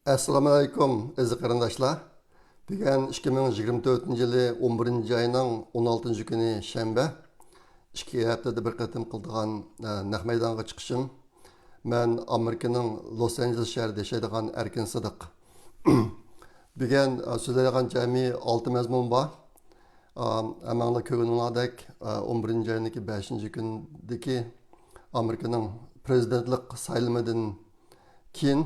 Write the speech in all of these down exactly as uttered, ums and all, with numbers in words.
ئەسسالامۇئەلەيكۇم، ئەزىز قېرىنداشلار. بۈگۈن ئىككى مىڭ يىگىرمە تۆتىنچى يىلى ئون بىرىنچى ئاينىڭ ئون ئالتىنچى كۈنى شەنبە. ئىككى ھەپتىدە بىر قېتىم قىلىدىغان، ئە، نەق مەيدانغا چىقىشىم. مەن ئامېرىكىنىڭ لوس ئانژېلېس شەھىرىدە ياشايدىغان ئەركىن سىدىق. بۈگۈن، ئە، سۆزلەيدىغان جەمئىي ئالتە مەزمۇن بار. ئە، ھەممىڭلار كۆرگىنىڭلاردەك، ئە، ئون بىرىنچى ئاينىڭكى بەشىنچى كۈنىدىكى ئامېرىكىنىڭ پرېزىدېنتلىق سايلىمىدىن كېيىن،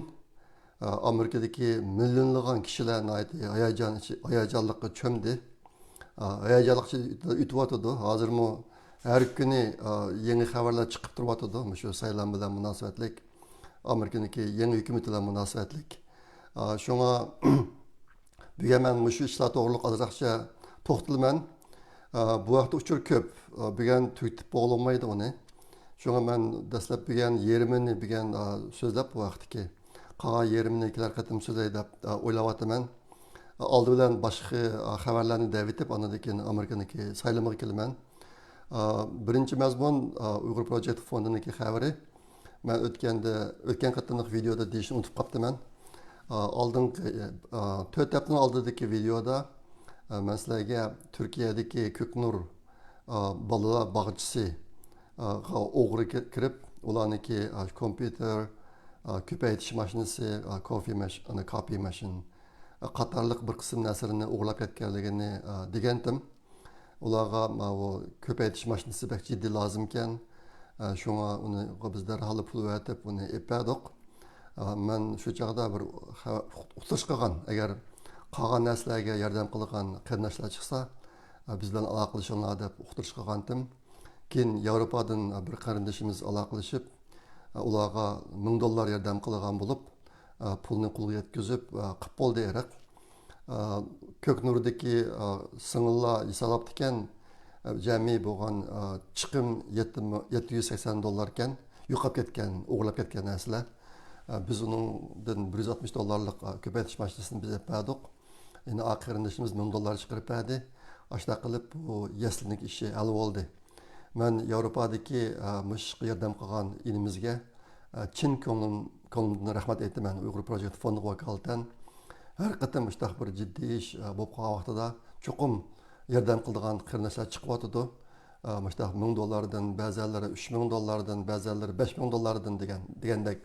ئامېرىكىدىكى مىليونلىغان كىشىلەر ناھايىتى ھاياجان ئىچى-، ھاياجانلىققا چۆمدى. ھاياجانلىق ئىچىدە ئۆتۈۋاتىدۇ. ھازىرمۇ ھەر كۈنى يېڭى خەۋەرلەر چىقىپ تۇرۇۋاتىدۇ، مۇشۇ سايلام بىلەن مۇناسىۋەتلىك، ئامېرىكىنىڭكى يېڭى ھۆكۈمىتى بىلەن مۇناسىۋەتلىك. شۇڭا بۈگۈن مەن مۇشۇ ئىشلار توغرۇلۇق ئازراقچە توختىلىمەن. ئا، بۇ ھەقتە ئۇچۇر كۆپ. ئا، بۈگۈن تۈگىتىپ بولالمايدۇ ئۇنى. شۇڭا مەن دەسلەپ بۈگۈن يېرىمىنى بۈگۈن، ئا، سۆزلەپ بۇ ھەقتىكى. قالغان يېرىمىنى كېلەر قېتىم سۆزلەي دەپ، ئا، ئويلاۋاتىمەن. ئا، ئالدى بىلەن باشقا، ئا، خەۋەرلەرنى دەۋېتىپ، ئاندىن كېيىن ئامېرىكىنىڭكى سايلىمىغا كېلىمەن. ئا، بىرىنچى مەزمۇن، ئا، ئۇيغۇر پروجېكت فوندىنىڭكى خەۋىرى. مەن ئۆتكەندە، ئۆتكەن قېتىملىق ۋىدېئودا دېيىشنى ئۇنتۇپ قاپتىمەن. ئا، ئالدىنقى، ئا، تۆت ھەپتىنىڭ ئالدىدىكى ۋىدېئودا، ئا، مەن سىلەرگە تۈركىيەدىكى كۆكنۇر، ئا، بالىلار باغچىسى، ئا، غا ئوغرى كىرىپ، ئۇلارنىڭكى، ئا، كومپيۇتېر، ئا، كۆپەيتىش ماشىنىسى، ئا، كوفې ماش-، ئانا، كاپى ماشىن، ئا، قاتارلىق بىر قىسىم نەرسىلەرنى ئوغرىلاپ كەتكەنلىكىنى، ئا، دېگەنتىم. ئۇلارغا ماۋۇ كۆپەيتىش ماشىنىسى بەك جىددىي لازىمكەن. ئە، شۇڭا ئۇنى بىز دەرھال پۇل ئەۋەتىپ ئۇنى ئېلىپ بەردۇق. ئە، مەن شۇ چاغدا بىر خە-، ئۇقتۇرۇش قىلغان، ئەگەر قالغان نەرسىلەرگە ياردەم قىلىدىغان قېرىنداشلار چىقسا، ئە، بىز بىلەن ئالاقىلىشىڭلار دەپ ئۇقتۇرۇش قىلغانتىم. كېيىن ياۋروپادىن، ئە، بىر قېرىندىشىمىز ئالاقىلىشىپ، ئە، ئۇلارغا مىڭ دوللار ياردەم قىلغان بولۇپ، ئە، پۇلنى قولغا يەتكۈزۈپ، ئە، قىپ بولدى ئېرىق. ئە، كۆكنۇردىكى، ئە، سىڭىللار ھېسابلاپتىكەن، ئە، جەمئىي بولغان، ئە، چىقىم يەتتە مىڭ، يەتتە يۈز سەكسەن دوللاركەن، يوقاپ كەتكەن، ئوغرىلاپ كەتكەن نەرسىلەر. ئە، بىز ئۇنىڭدىن بىر يۈز ئاتمىش دوللارلىق، ئە، كۆپەيتىش ماشىنىسىنى بىز ئېلىپ بەردۇق. يەنە ئا قېرىندىشىمىز مىڭ دوللار چىقىرىپ بەردى. ئاشۇنداق قىلىپ بۇ يەسلىنىڭ ئىشى ھەل بولدى. مەن ياۋروپادىكى، ئە، مۇشۇ ئىشقا ياردەم قىلغان ئىنىمىزگە، ئە، چىن كۆڭلۈم-، كۆڭلۈمدىن رەھمەت ئېيتىمەن ئۇيغۇر پروجېكت فوندىغا ۋاكالىتەن. ھەر قېتىم مۇشۇنداق بىر جىددىي ئىش، ئە، بولۇپ قالغان ۋاقتىدا چوقۇم ياردەم قىلىدىغان قېرىنداشلار چىقىۋاتىدۇ. ئە، مۇشۇنداق مىڭ دوللاردىن، بەزەنلىرى ئۈچ مىڭ دوللاردىن، بەزەنلىرى بەش مىڭ دوللاردىن دېگەن، دېگەندەك.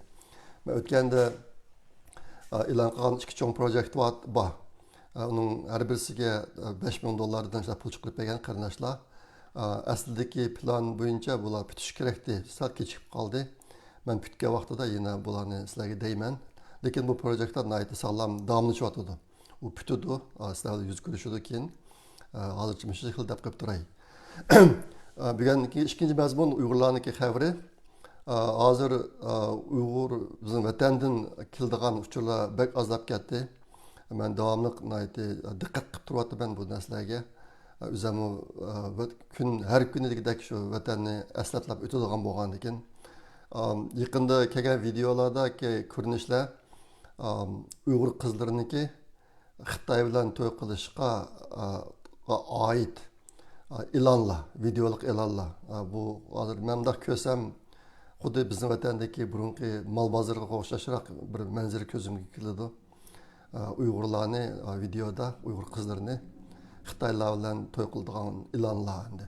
مەن ئۆتكەندە، ئە، ئېلان قىلغان ئىككى چوڭ پروجېكت بار. ئە، ئۇنىڭ ھەر بىرسىگە، ئە، بەش مىڭ دوللاردىن شۇنداق پۇل چىقىرىپ بەرگەن قېرىنداشلار. ئە، ئەسلىدىكى پىلان بويىچە بۇلار پۈتۈشى كېرەكتى، سەل كېچىكىپ قالدى. مەن پۈتكەن ۋاقتىدا يەنە بۇلارنى سىلەرگە دەيمەن. لېكىن بۇ پروجېكتلار ناھايىتى ساغلام داۋاملىشىۋاتىدۇ. ئۇ پۈتىدۇ، ئە، سىلەر بىلەن يۈز كۆرۈشىدۇ كېيىن. ئە، ھازىرچە مۇشۇ خىل دەپ قويۇپ تۇراي. ئە، بۈگۈنكى ئىككىنچى مەزمۇن ئۇيغۇرلارنىڭكى خەۋىرى. ئە، ھازىر، ئە، ئۇيغۇر بىزنىڭ ۋەتەندىن كېلىدىغان ئۇچۇرلار بەك ئازلاپ كەتتى. مەن داۋاملىق ناھايىتى دىققەت قىلىپ تۇرۇۋاتىمەن بۇ نەرسىلەرگە. ئە، ئۆزۈممۇ، ئە، ۋەت-، كۈن، ھەر كۈنى دېگۈدەك شۇ ۋەتەننى ئەسلەپلەپ ئۆتىدىغان بولغاندىكىن. ئە، يېقىندا كەلگەن ۋىدېئولاردىكى كۆرۈنۈشلەر، ئە، ئۇيغۇر قىزلىرىنىڭكى خىتاي بىلەن توي قىلىشقا، ئا، ئائىت، ئا، ئېلانلار، ۋىدېئولۇق ئېلانلار. ئا، بۇ ھازىر مەن مۇنداق كۆرسەم، خۇددى بىزنىڭ ۋەتەندىكى بۇرۇنقى مال بازىرىغا ئوخشاشراق بىر مەنزىرە كۆزۈمگە كېلىدۇ. ئا، ئۇيغۇرلارنى، ئا، ۋىدېئودا، ئۇيغۇر قىزلىرىنى خىتايلار بىلەن توي قىلىدىغان ئېلانلار ئەمدى.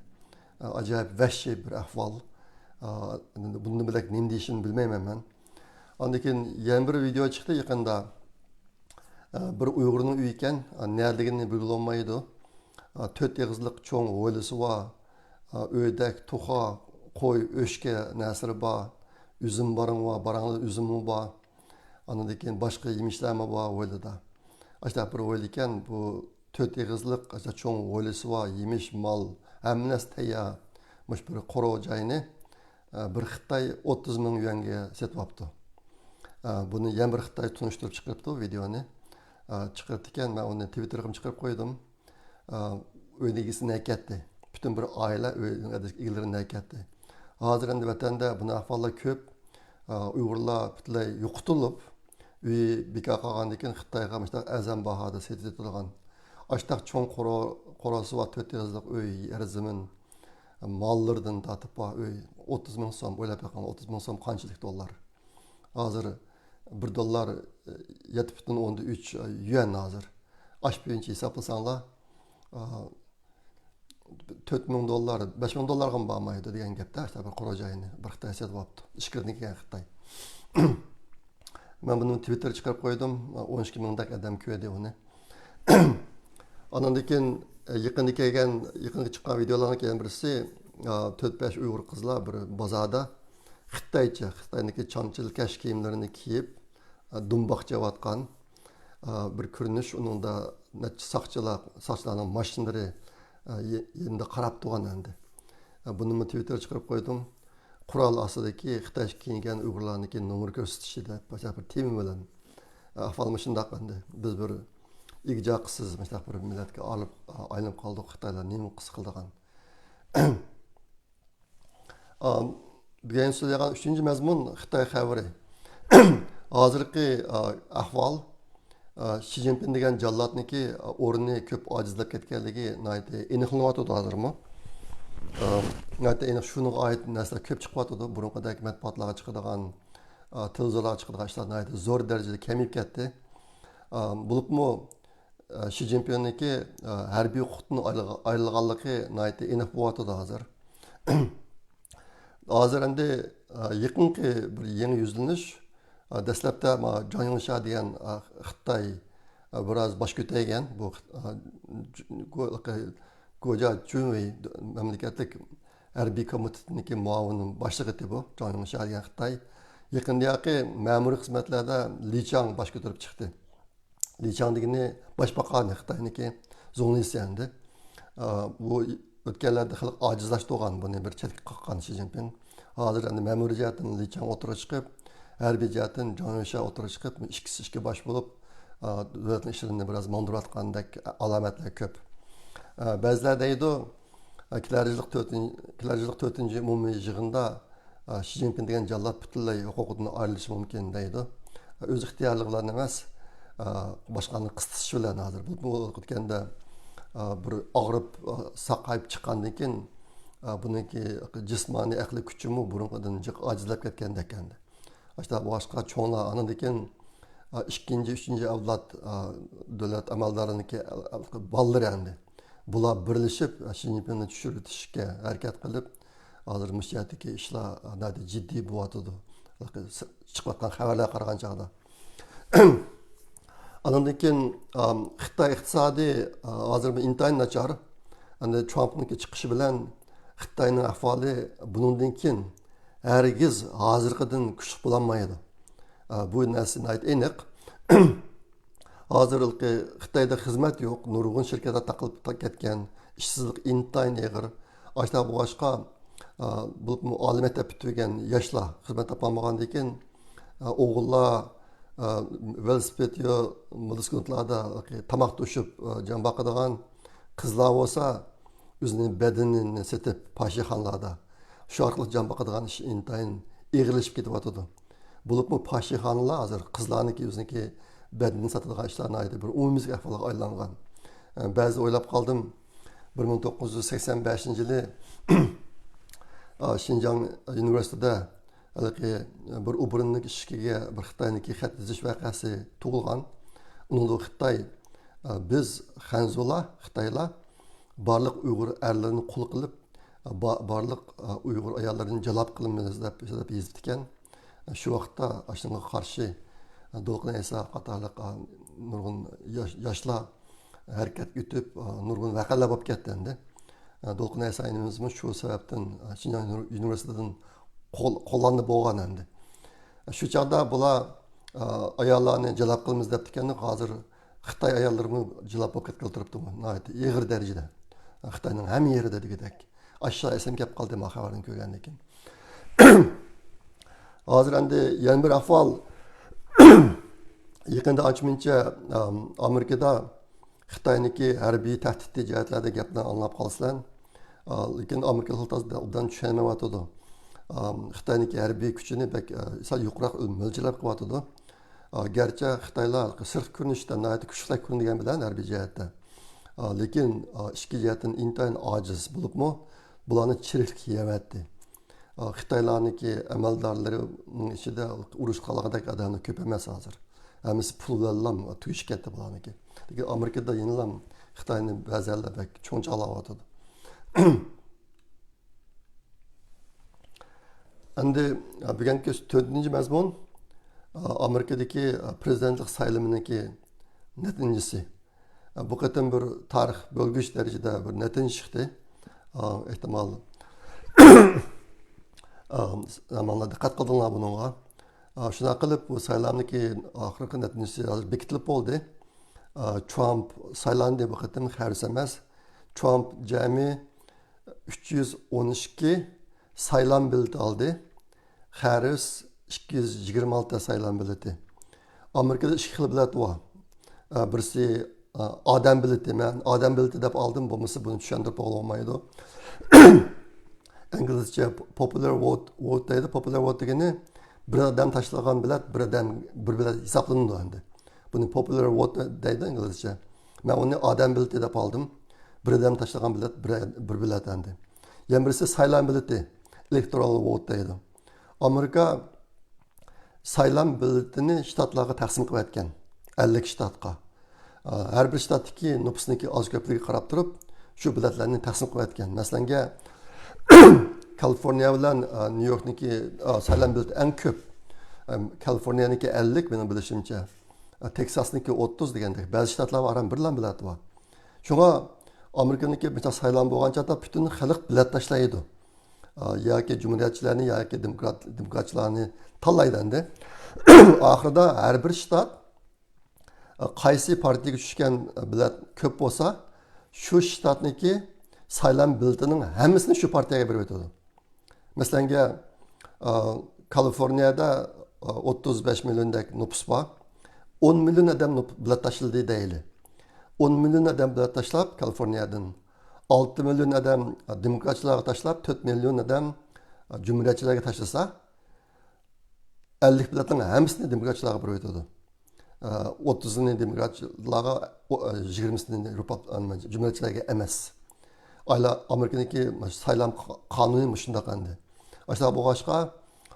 ئا، ئاجايىپ ۋەھشىي بىر ئەھۋال. ئا، بۇندىن بۆلەك نېمە دېيىشىمنى بىلمەيمەن مەن. ئاندىن كېيىن يەنە بىر ۋىدېئو چىقتى يېقىندا. ئە، بىر ئۇيغۇرنىڭ ئۆيى ئىكەن، ئە، نەدىكىنى بىلگىلى بولمايدۇ. ئە، تۆت ئېغىزلىق چوڭ ھويلىسى بار. ئە، ئۆردەك، توخۇ، قوي، ئۆچكە نەرسىلىرى بار. ئۈزۈم بارىڭى بار، باراڭلار ئۈزۈممۇ بار. ئاندىن كېيىن باشقا يېمىشلەرمۇ بار ھويلىدا. ئاشۇنداق بىر ھويلا ئىكەن، بۇ تۆت ئېغىزلىق، ئاشۇنداق چوڭ ھويلىسى بار، يېمىش، مال، ھەممە نەرسە تەييار. مۇشۇ بىر قورۇ جاينى ئە، بىر خىتاي ئوتتۇز مىڭ يۈەنگە سېتىۋاپتۇ. ئە، بۇنى يەنە بىر خىتاي تونۇشتۇرۇپ چىقىرىپتۇ ۋىدېئونى. ئە، چىقىرىپتىكەن، مەن ئۇنى تىۋىتتېرغىمۇ چىقىرىپ قويدۇم. ئە، ئۆينىڭ ئىگىسى نەگە كەتتى؟ پۈتۈن بىر ئائىلە ئۆينىڭ ئىگىلىرى نەگە كەتتى؟ ھازىر ئەمدى ۋەتەندە بۇنداق ئەھۋاللار كۆپ. ئە، ئۇيغۇرلار پۈتۈنلەي يوقىتىلىپ، ئۆيى بىكار قالغاندىن كېيىن خىتايغا مۇشۇنداق ئەرزان باھادا سېتىۋېتىلغان. ئاشۇنداق چوڭ قورۇ-، قورۇسى بار تۆت ئېغىزلىق ئۆي، يەر زېمىن، ماللىرىدىن تارتىپ بار ئۆي، ئوتتۇز مىڭ سوم، ئويلاپ بېقىڭ، ئوتتۇز مىڭ سوم قانچىلىك دوللار؟ ھازىر بىر دوللار يەتتە پۈتۈن ئوندىن ئۈچ يۈەن ھازىر. ئاش بويىچە ھېسابلىساڭلار، تۆت مىڭ دوللار، بەش مىڭ دوللارغىمۇ بارمايدۇ دېگەن گەپتە، ئاشۇنداق بىر قورۇ جاينى بىر خىتاي سېتىۋاپتۇ. ئىچكىرىدىن كەلگەن خىتاي. مەن بۇنى تىۋىتتېرغا چىقىرىپ قويدۇم. ئون ئىككى مىڭدەك ئادەم كۆردى ئۇنى. ئاندىن كېيىن، يېقىندا كەلگەن، يېقىندا چىققان ۋىدېئولارنىڭ يەنە بىرسى، تۆت-بەش ئۇيغۇر قىزلار بىر بازاردا خىتايچە، خىتاينىڭكى چاڭچىل كەش كىيىملىرىنى كىيىپ، دۇمباق چېلىۋاتقان بىر كۆرۈنۈش. ئۇنىڭدا نەچچە ساقچىلار، ساقچىلارنىڭ ماشىنىلىرى يېنىدا قاراپ تۇرغان ئەمدى. بۇنىمۇ تىۋىتتېرغا چىقىرىپ قويدۇم. قورال ئاستىدىكى خىتايچە كىيىنگەن ئۇيغۇرلارنىڭكى نومۇر كۆرسىتىشى دەپ، باشقا بىر تېما بىلەن. ئەھۋال مۇشۇنداق ئەمدى. بىز بىر ئىگە-چاقىسىز مۇشۇنداق بىر مىللەتكە ئايلىنىپ، ئايلىنىپ قالدۇق. خىتايلار نېمە قىلسا قىلىدىغان. ئا، بۈگۈن سۆزلەيدىغان ئۈچىنچى مەزمۇن خىتاي خەۋىرى. ھازىرقى، ئا، ئەھۋال، ئا، شى جىنپىڭ دېگەن جاللاتنىڭكى، ئا، ئورنى كۆپ ئاجىزلاپ كەتكەنلىكى ناھايىتى ئېنىقلىنىۋاتىدۇ ھازىرمۇ. ئا، ناھايىتى ئېنىق شۇنىڭغا ئائىت نەرسىلەر كۆپ چىقىۋاتىدۇ. بۇرۇنقىدەك مەتبۇئاتلارغا چىقىدىغان، ئا، تېلېۋىزورلارغا چىقىدىغان ئىشلار ناھايىتى زور دەرىجىدە كېمىيىپ كەتتى. ئا، بولۇپمۇ، ئا، شى جىنپىڭنىڭكى، ئا، ھەربىي ھوقۇقتىن ئايرىلغا-، ئايرىلغانلىقى ناھايىتى ئېنىق بولۇۋاتىدۇ ھازىر. ھازىر ئەمدى، ئا، يېقىنقى بىر يېڭى يۈزلىنىش، ئا، دەسلەپتە ما جاڭ يىڭشيا دېگەن، ئا، خىتاي، ئا، بىراز باش كۆتەرگەن. بۇ خىت-، ئا، گو-، گوجيا جۈنۋېي مەملىكەتلىك ھەربىي كومىتېتىنىڭكى مۇئاۋىن باشلىقى ئىدى بۇ، جاڭ يىڭشيا دېگەن خىتاي. يېقىندىياقى مەمۇرىي خىزمەتلەردە لى چاڭ باش كۆتۈرۈپ چىقتى. لى چاڭ دېگىنى باشباقانى خىتاينىڭكى زۇڭلىسى ئەمدى. ئا، بۇ ئۆتكەنلەردە خېلى ئاجىزلاشتۇرغان بۇنى بىر چەتكە قاققان شى جىنپىڭ. ھازىر ئەمدى مەمۇرىي جەھەتتىن لى چاڭ ئوتتۇرىغا چىقىپ، ھەربىي جەھەتتىن جاڭ يىڭشيا ئوتتۇرىغا چىقىپ، ئىككىسى ئىككى باش بولۇپ، ئا، دۆلەتنىڭ ئىشلىرىنى بىراز ماڭدۇرۇۋاتقاندەك ئالامەتلەر كۆپ. ئا، بەزىلەر دەيدۇ، كېلەر يىللىق تۆتىنچى، كېلەر يىللىق تۆتىنچى ئومۇمىي يىغىندا، ئا، شى جىنپىڭ دېگەن جاللات پۈتۈنلەي ھوقۇقىدىن ئايرىلىشى مۇمكىن دەيدۇ. ئۆز ئىختىيارلىقى بىلەن ئەمەس، ئا، باشقىلارنى قىستىشى بىلەن ھازىر. بۇ، بۇ ئۆتكەندە، ئا، بىر ئاغرىپ، ئا، ساقايىپ چىققاندىن كېيىن، ئا، بۇنىڭكى جىسمانىي ئەقلىي كۈچىمۇ بۇرۇنقىدىن جىق ئاجىزلاپ كەتكەندەك ئەمدى. ئاشۇنداق بولغاچقا چوڭلار ئاندىن كېيىن، ئا، ئىككىنچى، ئۈچىنچى ئەۋلاد، ئا، دۆلەت ئەمەلدارىنىڭكى بالىلىرى ئەمدى. بۇلار بىرلىشىپ، ئا، شى جىنپىڭنى چۈشۈرۈۋېتىشكە ھەرىكەت قىلىپ، ھازىر مۇشۇ يەردىكى ئىشلار، ئا، ناھايىتى جىددىي بولۇۋاتىدۇ. چىقىۋاتقان خەۋەرلەرگە قارىغان چاغدا. ئاندىن كېيىن، ئام، خىتاي ئىقتىسادى، ئا، ھازىر ئىنتايىن ناچار. ئەمدى ترامپنىڭكى چىقىشى بىلەن خىتاينىڭ ئەھۋالى بۇنىڭدىن كېيىن ھەرگىز ھازىرقىدىن كۈچلۈك بولالمايدۇ. ئا، بۇ نەرسە ناھايىتى ئېنىق. ھازىرقى خىتايدا خىزمەت يوق، نۇرغۇن شىركەتلەر تاقىلىپ كەتكەن، ئىشسىزلىق ئىنتايىن ئېغىر. ئاشۇنداق بولغاچقا، ئا، بولۇپمۇ ئالىي مەكتەپ پۈتتۈرگەن ياشلار خىزمەت تاپالمىغاندىن كېيىن، ئا، ئوغۇللار، ئا، ۋېلىسىپىت يا موتوسىكلىتلاردا تاماق توشۇپ، ئا، جان باقىدىغان، قىزلار بولسا ئۆزىنىڭ بەدىنىنى سېتىپ پاھىشىخانىلاردا شۇ ئارقىلىق جان باقىدىغان ئىش ئىنتايىن ئېغىرلىشىپ كېتىۋاتىدۇ. بولۇپمۇ پاھىشىخانىلار ھازىر قىزلارنىڭكى ئۆزىنىڭكى بەدىنىنى ساتىدىغان ئىشلار ناھايىتى بىر ئومۇميۈزلۈك ئەھۋالغا ئايلانغان. ئە، بەزىدە ئويلاپ قالدىم، بىر مىڭ توققۇز يۈز سەكسەن بەشىنچى يىلى، ئا، شىنجاڭ يۇنىۋېرسىتېتىدا ھېلىقى بىر ئوبوروننىڭ ئىشىكىگە بىر خىتاينىڭكى خەت يېزىش ۋەقەسى تۇغۇلغان. ئۇنىڭدا خىتاي، ئا، بىز خەنزۇلار، خىتايلار بارلىق ئۇيغۇر ئەرلىرىنى قۇل قىلىپ، با-، بارلىق، ئا، ئۇيغۇر ئاياللىرىنى جالاپ قىلىمىز دەپ، دەپ يېزىپتىكەن. شۇ ۋاقىتتا ئاشۇنىڭغا قارشى، ئا، دولقۇن ئەيسا قاتارلىق، ئا، نۇرغۇن ياش-، ياشلار ھەرىكەتكە ئۆتۈپ، ئا، نۇرغۇن ۋەقەلەر بولۇپ كەتتى ئەمدى. ئا، دولقۇن ئەيسا ئىنىمىزمۇ شۇ سەۋەبتىن، ئا، شىنجاڭ يۇنىۋېر-، يۇنىۋېرسىتېتىدىن قول-، قوللاندى بولغان ئەمدى. شۇ چاغدا بۇلار، ئا، ئاياللارنى جالاپ قىلىمىز دەپتىكەن، ھازىر خىتاي ئاياللىرىمۇ جىلاپ بولۇپ كەتكىلى تۇرۇپتۇ. ناھايىتى ئېغىر دەرىجىدە. خىتاينىڭ ھەممە يېرىدە دېگۈدەك. ئاشۇ ئېسىمگە كەپ قالدى ما خەۋەرنى كۆرگەندىن كېيىن. ھازىر ئەمدى يەنە بىر ئەھۋال. يېقىندا ئانچە-مۇنچە، ئام، ئامېرىكىدا خىتاينىڭكى ھەربىي تەھدىتى جەھەتلەردە گەپلەرنى ئاڭلاپ قالىسىلەر. ئا، لېكىن ئامېرىكىلىقلار تازا ئوبدان چۈشەنمەيۋاتىدۇ. ئام، خىتاينىڭكى ھەربىي كۈچىنى بەك، ئا، سەل يۇقىرىراق مۆلچەرلەپ قىلىۋاتىدۇ. ئا، گەرچە خىتايلار سىرتقى كۆرۈنۈشتە ناھايىتى كۈچلۈك كۆرۈنىدىگەن بىلەن ھەربىي جەھەتتە. ئا، لېكىن، ئا، ئىچكى جەھەتتىن ئىنتايىن ئاجىز بولۇپمۇ، بۇلارنى چىرىكلىك يەۋەتتى. ئا، خىتايلارنىڭكى ئەمەلدارلىرىنىڭ ئىچىدە ئۇرۇشقا قالغۇدەك ئادەملەر كۆپ ئەمەس ھازىر. ھەممىسى پۇل بىلەنلا تۈگىشىپ كەتتى بۇلارنىڭكى. لېكىن ئامېرىكىدا يەنىلا خىتاينى بەزى يەرلەر بەك چوڭ چاغلاۋاتىدۇ. ئەمدى بۈگۈنكى تۆتىنچى مەزمۇن، ئامېرىكىدىكى پرېزىدېنتلىق سايلىمىنىڭكى نەتىجىسى. بۇ قېتىم بىر تارىخ بۆلگۈچ دەرىجىدە بىر نەتىجە چىقتى. ئېھتىمال، ماڭا دىققەت قىلدىڭلار بۇنىڭغا. شۇنداق قىلىپ، بۇ سايلامنىڭكى ئاخىرقى نەتىجىسى ھازىر بېكىتىلىپ بولدى. ترامپ سايلاندى بۇ قېتىم، خەررىس ئەمەس. ترامپ جەمئىي ئۈچ يۈز ئون ئىككى سايلام بېلىتى ئالدى. خەررىس ئىككى يۈز يىگىرمە ئالتە سايلام بېلىتى. ئامېرىكىدا ئىككى خىل بېلەت بار. ئە، بىرسى، ئە، ئادەم بېلىتى. مەن ئادەم بېلىتى دەپ ئالدىم، بولمىسا بۇنى چۈشەندۈرۈپ بولغىلى بولمايدۇ. ئىنگلىزچە پوپۇلار ۋوت، ۋوت دەيدۇ. پوپۇلار ۋوت دېگىنى بىر ئادەم تاشلىغان بېلەت، بىر ئادەم، بىر بېلەت ھېسابلىنىدۇ ئەمدى. بۇنى پوپۇلار ۋوت دەيدۇ ئىنگلىزچە. مەن ئۇنى ئادەم بېلىتى دەپ ئالدىم. بىر ئادەم تاشلىغان بېلەت، بىر، بىر بېلەت ئەمدى. يەنە بىرسى سايلام بېلىتى، ئېلېكتورال ۋوت دەيدۇ. ئامېرىكا سايلام بېلىتىنى شتاتلارغا تەقسىم قىلىۋەتكەن، ئەللىك شتاتقا. ئا، ھەر بىر شتاتتىكى نوپۇسنىڭكى ئاز كۆپلۈكىگە قاراپ تۇرۇپ، شۇ بېلەتلەرنى تەقسىم قىلىۋەتكەن. مەسىلەنگە، كالىفورنىيە بىلەن، ئا، نيۇ يوركنىڭكى، ئا، سايلام بېلىتى ئەڭ كۆپ. ئەم، كالىفورنىيەنىڭكى ئەللىك، مېنىڭ بىلىشىمچە. ئا، تېكساسنىڭكى ئوتتۇز دېگەندەك، بەزى شتاتلار بار، ھەم بىرلا بېلەت بار. شۇڭا ئامېرىكىنىڭكى مۇشۇنداق سايلام بولغان چاغدا پۈتۈن خەلق بېلەت تاشلايدۇ. ئا، ياكى جۇمھۇرىيەتچىلەرنى ياكى دېموكرات، دېموكراتچىلارنى تاللايدۇ ئەمدى. ئاخىرىدا ھەر بىر شتات، ئا، قايسى پارتىيەگە چۈشكەن بېلەت كۆپ بولسا، شۇ شتاتنىڭكى سايلام بېلىتىنىڭ ھەممىسىنى شۇ پارتىيەگە بېرىۋېتىدۇ. مەسىلەنگە، ئا، كالىفورنىيەدە، ئا، ئوتتۇز بەش مىليوندەك نوپۇس بار. ئون مىليون ئادەم نوپ-، بېلەت تاشلىدى دەيلى. ئون مىليون ئادەم بېلەت تاشلاپ، كالىفورنىيەدىن ئالتە مىليون ئادەم، ئا، دېموكراتچىلارغا تاشلاپ، تۆت مىليون ئادەم، ئا، جۇمھۇرىيەتچىلەرگە تاشلىسا، ئەللىك بېلەتنىڭ ھەممىسىنى دېموكراتچىلارغا بېرىۋېتىدۇ. ئە، ئوتتۇزىنى دېموكراتلارغا، ئو-، ئە، يىگىرمىسىنى رۇپا-، ئە، نېمە، جۇمھۇرىيەتچىلەرگە ئەمەس. ئايلا-، ئامېرىكىنىڭكى سايلام قا-، قانۇنى مۇشۇنداق ئەمدى. ئاشۇنداق بولغاچقا،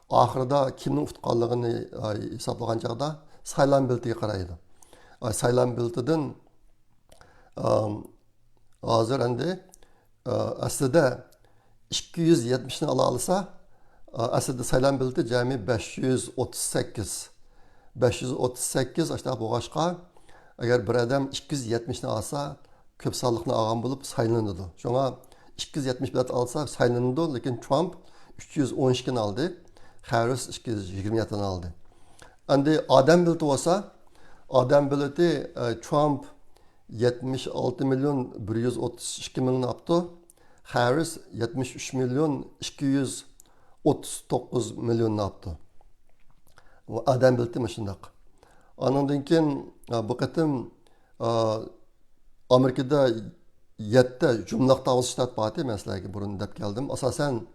ئاخىرىدا كىمنىڭ ئۇتقانلىقىنى، ئە، ھېسابلىغان چاغدا سايلام بېلىتىگە قارايدۇ. ئە، سايلام بېلىتىدىن، ئە، ھازىر ئەمدى، ئە، ئەسلىدە ئىككى يۈز يەتمىشنى ئالا ئالسا، ئە، ئەسلىدە سايلام بېلىتى جەمئىي بەش يۈز ئوتتۇز سەككىز. بەش يۈز ئوتتۇز سەككىز ئاشۇنداق بولغاچقا، ئەگەر بىر ئادەم ئىككى يۈز يەتمىشنى ئالسا، كۆپ سانلىقنى ئالغان بولۇپ سايلىنىدۇ. شۇڭا ئىككى يۈز يەتمىش بېلەت ئالسا سايلىنىدۇ، لېكىن ترامپ ئۈچ يۈز ئون ئىككىنى ئالدى، خەررىس ئىككى يۈز يىگىرمە يەتتىنى ئالدى. ئەمدى ئادەم بېلىتى بولسا، ئادەم بېلىتى، ئە، ترامپ يەتمىش ئالتە مىليون بىر يۈز ئوتتۇز ئىككى مىڭنى ئاپتۇ. خەررىس يەتمىش ئۈچ مىليون ئىككى يۈز ئوتتۇز توققۇز مىليوننى ئاپتۇ. ئادەم بېلىتى مۇشۇنداق. ئانىڭدىن كېيىن، ئا، بۇ قېتىم، ئا، ئامېرىكىدا يەتتە جۇملۇق داۋزا شتات بار ئىدى، مەن سىلەرگە بۇرۇن دەپ كەلدىم. ئاساسەن،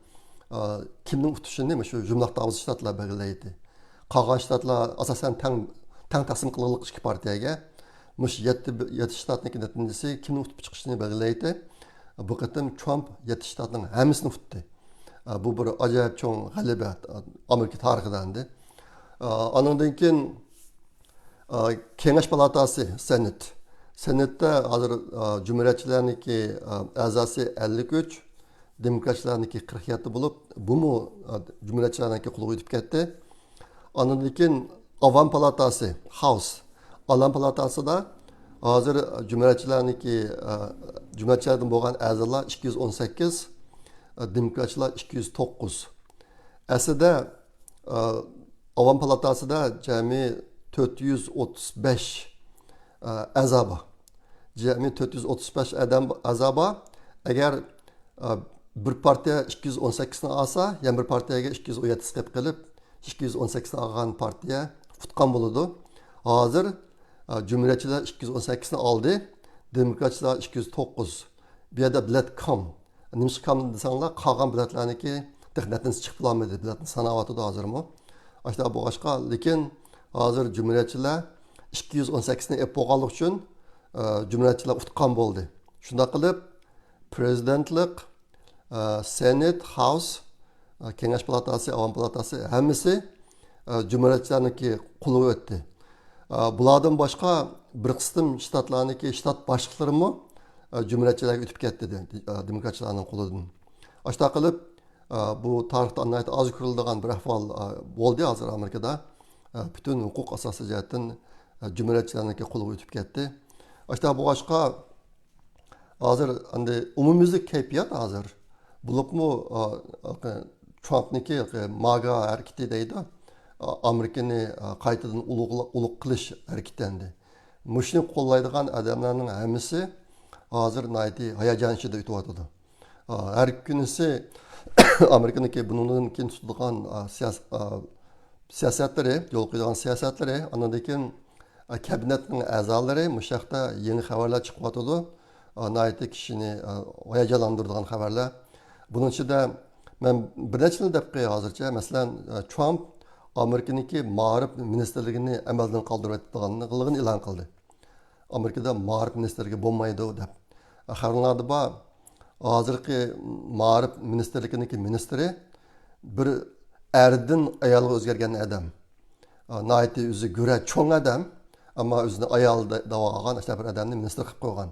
ئا، كىمنىڭ ئۇتۇشىنى مۇشۇ جۇملۇق داۋزا شتاتلار بەلگىلەيتتى. قالغان شتاتلار ئاساسەن تەڭ، تەڭ تەقسىم قىلغانلىق ئىككى پارتىيەگە. مۇشۇ يەتتە، يەتتە شتاتنىڭكى نەتىجىسى كىمنىڭ ئۇتۇپ چىقىشىنى بەلگىلەيتتى. بۇ قېتىم ترامپ يەتتە شتاتنىڭ ھەممىسىنى ئۇتتى. بۇ بىر ئاجايىپ چوڭ غەلىبە ئامېرىكا تارىخىدا ئەمدى. ئانىڭدىن كېيىن، كېڭەش پالاتاسى، سېنات. سېناتتا ھازىر، جۇمھۇرىيەتچىلەرنىڭكى ئەزاسى ئەللىك ئۈچ، دېموكراتچىلارنىڭكى قىرىق يەتتە بولۇپ، بۇمۇ، ئە، جۇمھۇرىيەتچىلەرنىڭكى قولىغا ئۆتۈپ كەتتى. ئاندىن كېيىن ئاۋام پالاتاسى، خاوس. ئاۋام پالاتاسىدا ھازىر جۇمھۇرىيەتچىلەرنىڭكى، ئە، جۇمھۇرىيەتچىلەردىن بولغان ئەزالار ئىككى يۈز ئون سەككىز، ئە، دېموكراتچىلار ئىككى يۈز توققۇز. ئەسلىدە، ئە، ئاۋام پالاتاسىدا جەمئىي تۆت يۈز ئوتتۇز بەش، ئە، ئەزا بار. جەمئىي تۆت يۈز ئوتتۇز بەش ئادەم، ئەزا بار. ئەگەر ئا، بىر پارتىيە ئىككى يۈز ئون سەككىزنى ئالسا، يەنە بىر پارتىيەگە ئىككى يۈز ئون يەتتە قېلىپ قېلىپ، ئىككى يۈز ئون سەككىزنى ئالغان پارتىيە ئۇتقان بولىدۇ. ھازىر، ئا، جۇمھۇرىيەتچىلەر ئىككى يۈز ئون سەككىزنى ئالدى، دېموكراتچىلار ئىككى يۈز توققۇز. بۇ يەردە بېلەت كام. نېمىشقا كام دېسەڭلار، قالغان بېلەتلەرنىڭكى تېخى نەتىجىسى چىقىپ بولالمىدى. بېلەتنى ساناۋاتىدۇ ھازىرمۇ. ئاشۇنداق بولغاچقا، لېكىن ھازىر جۇمھۇرىيەتچىلەر ئىككى يۈز ئون سەككىزنى ئېلىپ بولغانلىقى ئۈچۈن، ئا، جۇمھۇرىيەتچىلەر ئۇتقان بولدى. شۇنداق قىلىپ، پرېزىدېنتلىق، ئە، سېنات، خاوس، ئە، كېڭەش پالاتاسى، ئاۋام پالاتاسى ھەممىسى، ئە، جۇمھۇرىيەتچىلەرنىڭكى قولىغا ئۆتتى. ئا، بۇلاردىن باشقا بىر قىسىم شتاتلارنىڭكى شتات باشلىقلىرىمۇ، ئا، جۇمھۇرىيەتچىلەرگە ئۆتۈپ كەتتى، دېموكراتچىلارنىڭ قولىدىن. ئاشۇنداق قىلىپ، ئا، بۇ تارىختا ناھايىتى ئاز كۆرۈلىدىغان بىر ئەھۋال، ئا، بولدى ھازىر ئامېرىكىدا. ئا، پۈتۈن ھوقۇق ئاساسى جەھەتتىن، ئا، جۇمھۇرىيەتچىلەرنىڭكى قولىغا ئۆتۈپ كەتتى. ئاشۇنداق بولغاچقا، ھازىر ئەمدى ئومۇميۈزلۈك كەيپىيات ھازىر. بولۇپمۇ، ئا، ترامپنىڭكى ماگا ھەرىكىتى دەيدۇ. ئا، ئامېرىكىنى، ئا، قايتىدىن ئۇلۇغلا-، ئۇلۇغ قىلىش ھەرىكىتى ئەمدى. مۇشۇنى قوللايدىغان ئادەملەرنىڭ ھەممىسى ھازىر ناھايىتى ھاياجان ئىچىدە ئۆتۈۋاتىدۇ. ئا، ھەر كۈنىسى ئامېرىكىنىڭكى بۇنىڭدىن كېيىن تۇتىدىغان، ئا، سىياس-، ئا، سىياسەتلىرى، يول قويىدىغان سىياسەتلىرى، ئاندىن كېيىن، ئا، كابىنېتنىڭ ئەزالىرى مۇشۇ ھەقتە يېڭى خەۋەرلەر چىقىۋاتىدۇ. ئا، ناھايىتى كىشىنى، ئا، ھاياجانلاندۇرىدىغان خەۋەرلەر. بۇنىڭ ئىچىدە مەن بىر نەچچىنى دەپ قوياي ھازىرچە. مەسىلەن، ئا، ترامپ ئامېرىكىنىڭكى مائارىپ مىنىستىرلىكىنى ئەمەلدىن قالدۇرۇۋېتىدىغانلىقىنى ئېلان قىلدى. ئامېرىكىدا مائارىپ مىنىستىرلىكى بولمايدۇ دەپ. خەۋەرلەردە بار، ھازىرقى مائارىپ مىنىستىرلىكىنىڭكى مىنىستىرى بىر ئەردىن ئايالغا ئۆزگەرگەن ئادەم. ئا، ناھايىتى ئۆزى گۈرە چوڭ ئادەم، ئەمما ئۆزىنى ئايال دە-، دەۋالغان ئاشۇنداق بىر ئادەمنى مىنىستىر قىلىپ قويغان.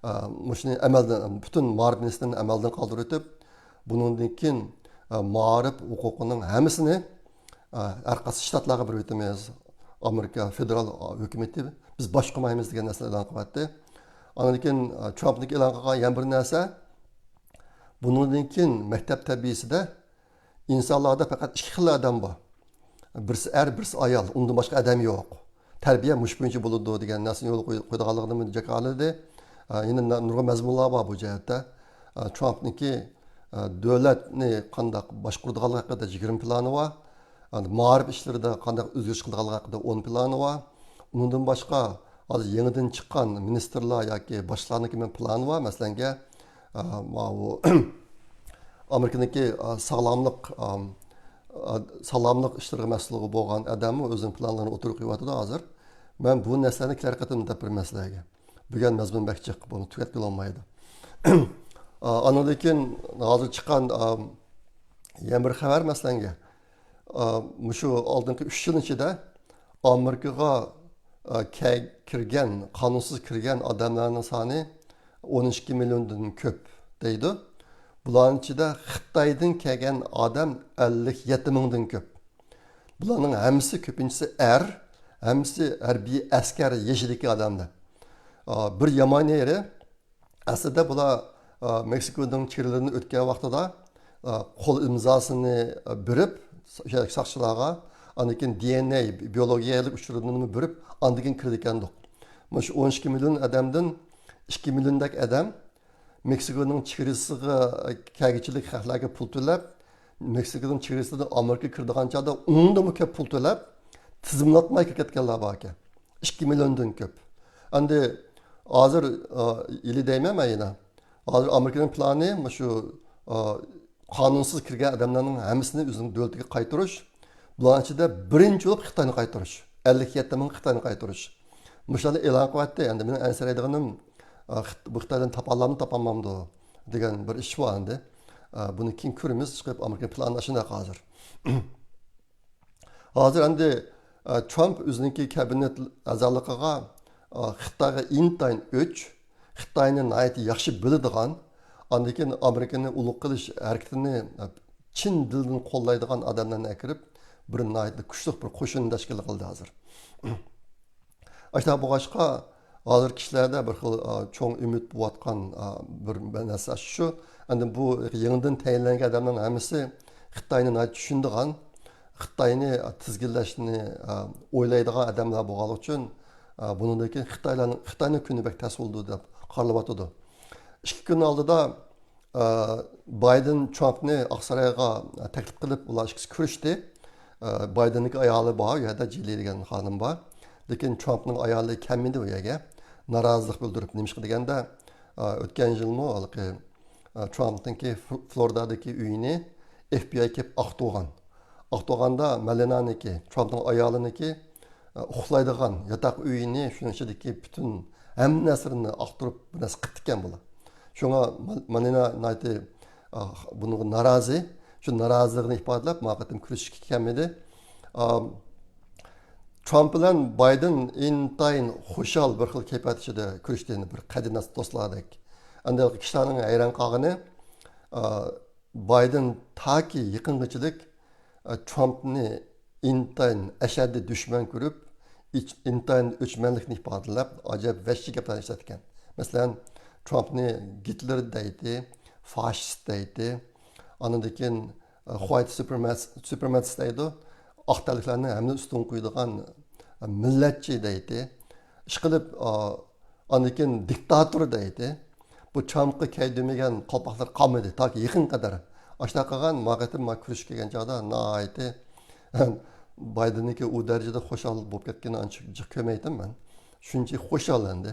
ئا، مۇشۇنى ئەمەلدىن، پۈتۈن مائارىپ مىنىستىرىنى ئەمەلدىن قالدۇرۇۋېتىپ، بۇنىڭدىن كېيىن، ئا، مائارىپ ھوقۇقىنىڭ ھەممىسىنى، ئا، ھەر قايسى شتاتلارغا بېرىۋېتىمىز. ئامېرىكا فېدېرال ھۆكۈمىتى بىز باشقۇرمايمىز دېگەن نەرسىنى ئېلان قىلىۋەتتى. ئاندىن كېيىن، ئا، ترامپنىڭكى ئېلان قىلغان يەنە بىر نەرسە، بۇنىڭدىن كېيىن مەكتەپ تەربىيىسىدە ئىنسانلاردا پەقەت ئىككى خىل ئادەم بار. بىرسى ئەر، بىرسى ئايال. ئۇندىن باشقا ئادەم يوق. تەربىيە مۇشۇ بويىچە بولىدۇ دېگەن نەرسىنى يولغا قوي-، قويىدىغانلىقىنى جاكارلىدى. ئا، يەنە نە-، نۇرغۇن مەزمۇنلار بار بۇ جەھەتتە. ئا، ترامپنىڭكى، ئا، دۆلەتنى قانداق باشقۇرىدىغانلىقى ھەققىدە يىگىرمە پىلانى بار. ئا، مائارىپ ئىشلىرىدا قانداق ئۆزگىرىش قىلىدىغانلىقى ھەققىدە ئون پىلانى بار. ئۇنىڭدىن باشقا، ھازىر يېڭىدىن چىققان مىنىستىرلار ياكى باشلىقلارنىڭكى مەن پىلانى بار. مەسىلەنگە، ئا، ماۋۇ ئامېرىكىنىڭكى، ئا، ساغلاملىق، ئا، ئا، ساغلاملىق ئىشلىرىغا مەسئۇل بولغان ئادەممۇ ئۆزىنىڭ پىلانلىرىنى ئوتتۇرىغا قويۇۋاتىدۇ ھازىر. مەن بۇ نەرسىلەرنى كېلەر قېتىمدا دەپ بېرىمەن سىلەرگە. بۈگۈن مەزمۇن بەك جىق، بۇنى تۈگەتكىلى بولمايدۇ. ئا، ئانىڭدىن كېيىن ھازىر چىققان، ئا، يەنە بىر خەۋەر، مەسىلەنگە، ئا، مۇشۇ ئالدىنقى ئۈچ يىل ئىچىدە ئامېرىكىغا، ئا، كە-، كىرگەن، قانۇنسىز كىرگەن ئادەملەرنىڭ سانى ئون ئىككى مىليوندىن كۆپ دەيدۇ. بۇلارنىڭ ئىچىدە خىتايدىن كەلگەن ئادەم ئەللىك يەتتە مىڭدىن كۆپ. بۇلارنىڭ ھەممىسى، كۆپىنچىسى ئەر، ھەممىسى ھەربىي ئەسكەر يېشىدىكى ئادەملەر. ئا، بىر يامان يېرى، ئەسلىدە بۇلار، ئا، مېكسىكونىڭ چېگرىلىرىنى ئۆتكەن ۋاقتىدا، ئا، قول ئىمزاسىنى، ئا، بېرىپ، سا-، ساقچىلارغا، ئاندىن كېيىن دى ئېن ئەي، بىيولوگىيەلىك ئۇچۇرلىرىنى بېرىپ، ئاندىن كېيىن كىرىدىكەندۇق. مۇشۇ ئون ئىككى مىليون ئادەمدىن ئىككى مىليوندەك ئادەم مېكسىكونىڭ چېگرىسىغا كەلگۈچىلىك خەقلەرگە پۇل تۆلەپ، مېكسىكونىڭ چېگرىسىدىن ئامېرىكىغا كىرىدىغان چاغدا ئۇنىڭدىنمۇ كۆپ پۇل تۆلەپ، تىزىملاتماي كىرىپ كەتكەنلەر باركەن. ئىككى مىليوندىن كۆپ. ئەمدى ھازىر، ئا، ھېلى دەيمەن مەن يەنە. ھازىر ئامېرىكىنىڭ پىلانى مۇشۇ، ئا، قانۇنسىز كىرگەن ئادەملەرنىڭ ھەممىسىنى ئۆزىنىڭ دۆلىتىگە قايتۇرۇش. بۇلارنىڭ ئىچىدە بىرىنچى بولۇپ خىتاينى قايتۇرۇش. ئەللىك يەتتە مىڭ خىتاينى قايتۇرۇش. مۇشۇلارنى ئېلان قىلىۋەتتى. ئەمدى مېنىڭ ئەنسىرەيدىغىنىم، ئا، خىت-، بۇ خىتايدىن تاپالامدۇ، تاپالمامدۇ دېگەن بىر ئىش بار ئەمدى. ئا، بۇنى كېيىن كۆرىمىز، چىقىپ ئامېرىكا پىلانى ئاشۇنداق ھازىر. ھازىر ئەمدى، ئا، ترامپ ئۆزىنىڭكى كابىنېت ئەزالىقىغا، ئا، خىتايغا ئىنتايىن ئۆچ، خىتاينى ناھايىتى ياخشى بىلىدىغان، ئاندىن كېيىن ئامېرىكىنى ئۇلۇغ قىلىش ھەرىكىتىنى، ئا، چىن دىلدىن قوللايدىغان ئادەملەرنى ئەكىرىپ، بىر ناھايىتى كۈچلۈك بىر قوشۇن تەشكىل قىلدى ھازىر. ئاشۇنداق بولغاچقا، ھازىر كىشىلەردە بىر خىل، ئا، چوڭ ئۈمىد بولۇۋاتقان، ئا، بىر نەرسە شۇ. ئەمدى بۇ يېڭىدىن تەيىنلەنگەن ئادەملەرنىڭ ھەممىسى خىتاينى ناھايىتى چۈشىنىدىغان، خىتاينى تىزگىنلەشنى، ئا، ئويلايدىغان ئادەملەر بولغانلىقى ئۈچۈن، ئا، بۇنىڭدىن كېيىن خىتايلارنىڭ، خىتاينىڭ كۈنى بەك تەس بولىدۇ دەپ قارىلىۋاتىدۇ. ئىككى كۈن ئالدىدا ئا، بايدېن ترامپنى ئاقسارايغا تەكلىپ قىلىپ، ئۇلار ئىككىسى كۆرۈشتى. ئا، بايدېننىڭكى ئايالى بار، ئۇ يەردە جىلى دېگەن خانىم بار. لېكىن ترامپنىڭ ئايالى كەلمىدى ئۇ يەرگە. نارازىلىق بىلدۈرۈپ، نېمىشقا دېگەندە، ئا، ئۆتكەن يىلمۇ ھېلىقى، ئا، ترامپنىڭكى فل-، فلورىدادىكى ئۆيىنى ئېف بى ئاي كېلىپ ئاقتۇرغان. ئاقتۇرغاندا مالىنانىڭكى، ترامپنىڭ ئايالىنىڭكى ئۇخلايدىغان ياتاق ئۆيىنى، شۇنىڭ ئىچىدىكى پۈتۈن ھەممە نەرسىلىرىنى ئاقتۇرۇپ، بىر نەرسە قىپتىكەن بۇلار. شۇڭا ما-، مالىنا ناھايىتى، ئا، بۇنىڭغا نارازى. شۇ نارازىلىقىنى ئىپادىلەپ، ما قېتىم كۆرۈشۈشكە كەلمىدى. ئا، ترامپ بىلەن بايدېن ئىنتايىن خۇشال بىر خىل كەيپىيات ئىچىدە كۆرۈشتى، يەنە بىر قەدىناس دوستلاردەك. ئەمدى كىشىلەرنىڭ ھەيران قالغىنى، ئا، بايدېن تاكى يېقىنغىچىلىك، ئا، ترامپنى ئىنتايىن ئەشەددىي دۈشمەن كۆرۈپ، ئىچ-، ئىنتايىن ئۆچمەنلىكنى ئىپادىلەپ، ئاجايىپ ۋەھشىي گەپلەرنى ئىشلەتكەن. مەسىلەن، ترامپنى گىتلېر دەيتتى، فاشىست دەيتتى. ئاندىن كېيىن، ئە، خۇايت سۇپرېماتس-، سۇپرېماتىست دەيدۇ. ئاق تەنلىكلەرنى ھەممىدىن ئۈستۈن قويىدىغان، ئە، مىللەتچى دەيتتى. ئىشقىلىپ، ئا، ئاندىن كېيىن دىكتاتور دەيتتى. بۇ ترامپقا كەي دېمىگەن قالپاقلار قالمىدى، تاكى يېقىنغا قەدەر. ئاشۇنداق قىلغان، ما قېتىم ما كۆرۈشۈپ كەلگەن چاغدا ناھايىتى بايدېننىڭكى ئۇ دەرىجىدە خۇشال بولۇپ كەتكىنىنى ئانچە جىق كۆرمەيتتىم مەن. شۇنچە خۇشال ئەمدى.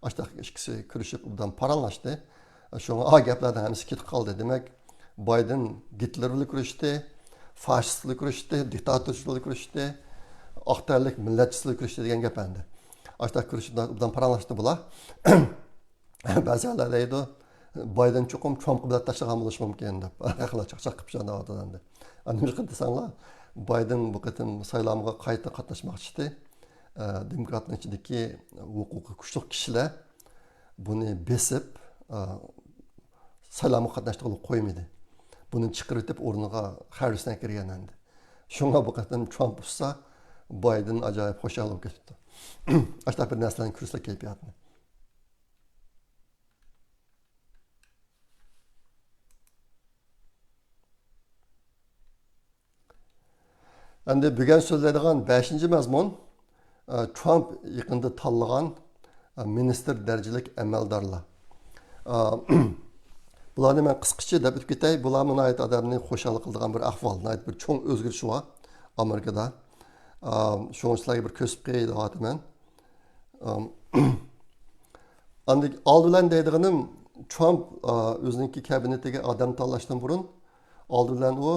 ئاشۇنداق ئىككىسى كۆرۈشۈپ ئوبدان پاراڭلاشتى. شۇڭا ئا گەپلەرنىڭ ھەممىسى كېتىپ قالدى. دېمەك، بايدېن گىتلېر بىلەن كۆرۈشتى، فاشىست بىلەن كۆرۈشتى، دىكتاتورچىلار بىلەن كۆرۈشتى، ئاق تەنلىك مىللەتچىسى بىلەن كۆرۈشتى دېگەن گەپ ئەمدى. ئاشۇنداق كۆرۈشۈپ ئوبدان پاراڭلاشتى بۇلار. بەزىلەر دەيدۇ، بايدېن چوقۇم ترامپقا بېلەت تاشلىغان بولۇشى مۇمكىن دەپ. خېلى چاقچاق قىلىپ شۇنداق ئەمدى. ئەنە نېمە دېسەڭلار، بايدېن بۇ قېتىم سايلامغا قايتا قاتناشماقچى ئىدى. ئە، دېموكراتنىڭ ئىچىدىكى ھوقۇقى كۈچلۈك كىشىلەر بۇنى بېسىپ، ئە، سايلامغا قاتناشتۇرغىلى قويمىدى. بۇنى چىقىرىۋېتىپ ئورنىغا خەررىسنى ئەكىرگەن ئەمدى. شۇڭا بۇ قېتىم ترامپ ئۇتسا، بايدېن ئاجايىپ خۇشال بولۇپ كېتىپتۇ. ئاشۇنداق بىر نەرسىلەرنى كۆرسىلا كەيپىياتنى. ئەمدى بۈگۈن سۆزلەيدىغان بەشىنچى مەزمۇن، ئە، ترامپ يېقىندا تاللىغان، ئە، مىنىستىر دەرىجىلىك ئەمەلدارلار. ئە، بۇلارنى مەن قىسقىچە دەپ ئۆتۈپ كېتەي. بۇلارمۇ ناھايىتى ئادەمنى خۇشال قىلىدىغان بىر ئەھۋال، ناھايىتى بىر چوڭ ئۆزگىرىش بار ئامېرىكىدا. ئە، شۇڭا سىلەرگە بىر كۆرسىتىپ قوياي دەۋاتىمەن. ئەم، ئاندىن ئالدى بىلەن دەيدىغىنىم، ترامپ، ئا، ئۆزىنىڭكى كابىنېتىگە ئادەم تاللاشتىن بۇرۇن، ئالدى بىلەن ئۇ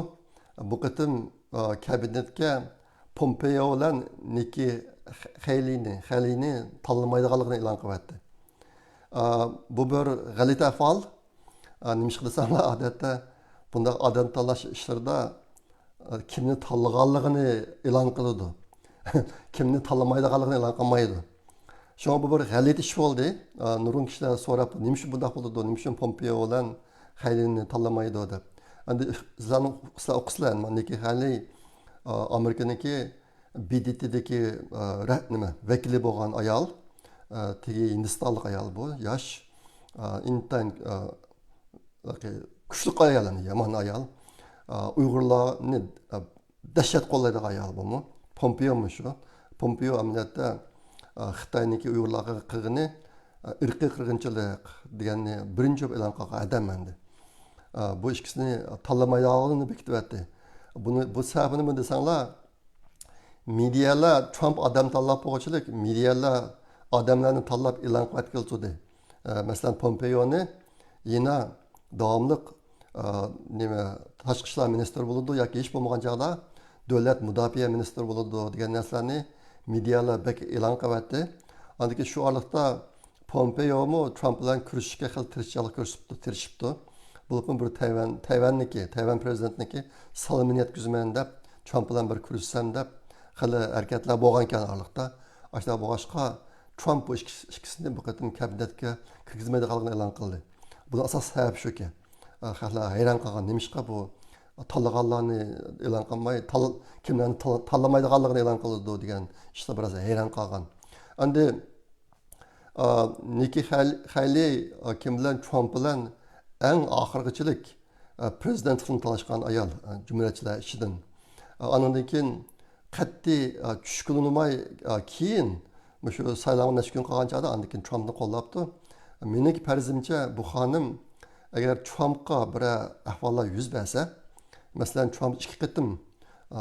بۇ قېتىم، ئا، كابىنېتكە پومپېيو بىلەن نىككى خېيلىنى، خېيلىنى تاللىمايدىغانلىقىنى ئېلان قىلىۋەتتى. ئا، بۇ بىر غەلىتە ئەھۋال. ئا، نېمىشقا دېسەڭلار، ئادەتتە بۇنداق ئادەم تاللاش ئىشلىرىدا، ئا، كىمنى تاللىغانلىقىنى ئېلان قىلىدۇ. كىمنى تاللىمايدىغانلىقىنى ئېلان قىلمايدۇ. شۇڭا بۇ بىر غەلىتە ئىش بولدى. ئا، نۇرغۇن كىشىلەر سوراپ، نېمە ئۈچۈن بۇنداق بولىدۇ، نېمە ئۈچۈن پومپېيو بىلەن خەيلىنى تاللىمايدۇ دەپ. ئەمدى سىلەرنىڭ، سىلەر ئوقۇسىلەر، مانا نىككى خېيلى، ئا، ئامېرىكىنىڭكى بى دى تىدىكى، ئا، رە-، نېمە، ۋەكىلى بولغان ئايال، ئا، تېگى ھىندىستانلىق ئايال بۇ، ياش، ئا، ئىنتايىن، ئا، كۈچلۈك ئايال، يامان ئايال. ئا، ئۇيغۇرلارنى، ئا، دەھشەت قوللايدىغان ئايال بۇمۇ. پومپېيومۇ شۇ. پومپېيو ئەمەلىيەتتە، ئا، خىتاينىڭكى ئۇيغۇرلارغا قىلغىنى، ئا، ئىرقىي قىرغىنچىلىق دېگەننى بىرىنچى بولۇپ ئېلان قىلغان ئادەم ئەمدى. ئا، بۇ ئىككىسىنى تاللىمايدىغانلىقىنى بېكىتىۋەتتى. بۇنى، بۇ سەۋەبى نېمە دېسەڭلار، مېدىيالار ترامپ ئادەم تاللاپ بولغۇچىلىك، مېدىيالار ئادەملەرنى تاللاپ ئېلان قىلىۋەتكىلى تۇردى. ئە، مەسىلەن، پومپېيونى يەنە داۋاملىق، ئە، نېمە، تاشقى ئىشلار مىنىستىرى بولىدۇ ياكى ھېچ بولمىغان چاغدا دۆلەت مۇداپىئە مىنىستىرى بولىدۇ دېگەن نەرسىلەرنى مېدىيالار بەك ئېلان قىلىۋەتتى. ئاندىن كېيىن شۇ ئارىلىقتا پومپېيومۇ ترامپ بىلەن كۆرۈشۈشكە خېلى تىرىشچانلىق كۆرسىتىپتۇ، تىرىشىپتۇ. بولۇپمۇ بىر تەيۋەن، تەيۋەننىكى، تەيۋەن پىرېزىدېنتىنىڭكى سالىمىنى يەتكۈزىمەن دەپ، ترامپ بىلەن بىر كۆرۈشسەم دەپ خېلى ھەرىكەتلەر بولغانىكەن ئارىلىقتا. ئاشۇنداق بولغاچقا، ترامپ بۇ ئىككىسى، ئىككىسىنى بۇ قېتىم كابىنېتكە كىرگۈزمەيدىغانلىقىنى ئېلان قىلدى. بۇنىڭ ئاساسىي سەۋەبى شۇكى، خەقلەر ھەيران قالغان، نېمىشقا بۇ تاللىغانلارنى ئېلان قىلماي، تال-، كىملەرنى تال-، تاللىمايدىغانلىقىنى ئېلان قىلىدۇ دېگەن ئىشلار بىراز ھەيران قالغان. ئەمدى ئا، نىككى خەيلى، خەيلى، ئا، كىم بىلەن؟ ترامپ بىلەن ئەڭ ئاخىرغىچىلىك، ئا، پرېزىدېنتلىقنى تالاشقان ئايال، ئا، جۇمھۇرىيەتچىلەر ئىچىدىن. ئا، ئانىڭدىن كېيىن قەتئىي، ئا، چۈشكىلىنماي، ئا، كېيىن مۇشۇ سايلامغا نەچچە كۈن قالغان چاغدا ئاندىن كېيىن ترامپنى قوللاپتۇ. مېنىڭكى پەرىزىمچە، بۇ خانىم ئەگەر ترامپقا بىرەر ئەھۋاللار يۈز بەرسە، مەسىلەن، ترامپ ئىككى قېتىم، ئا،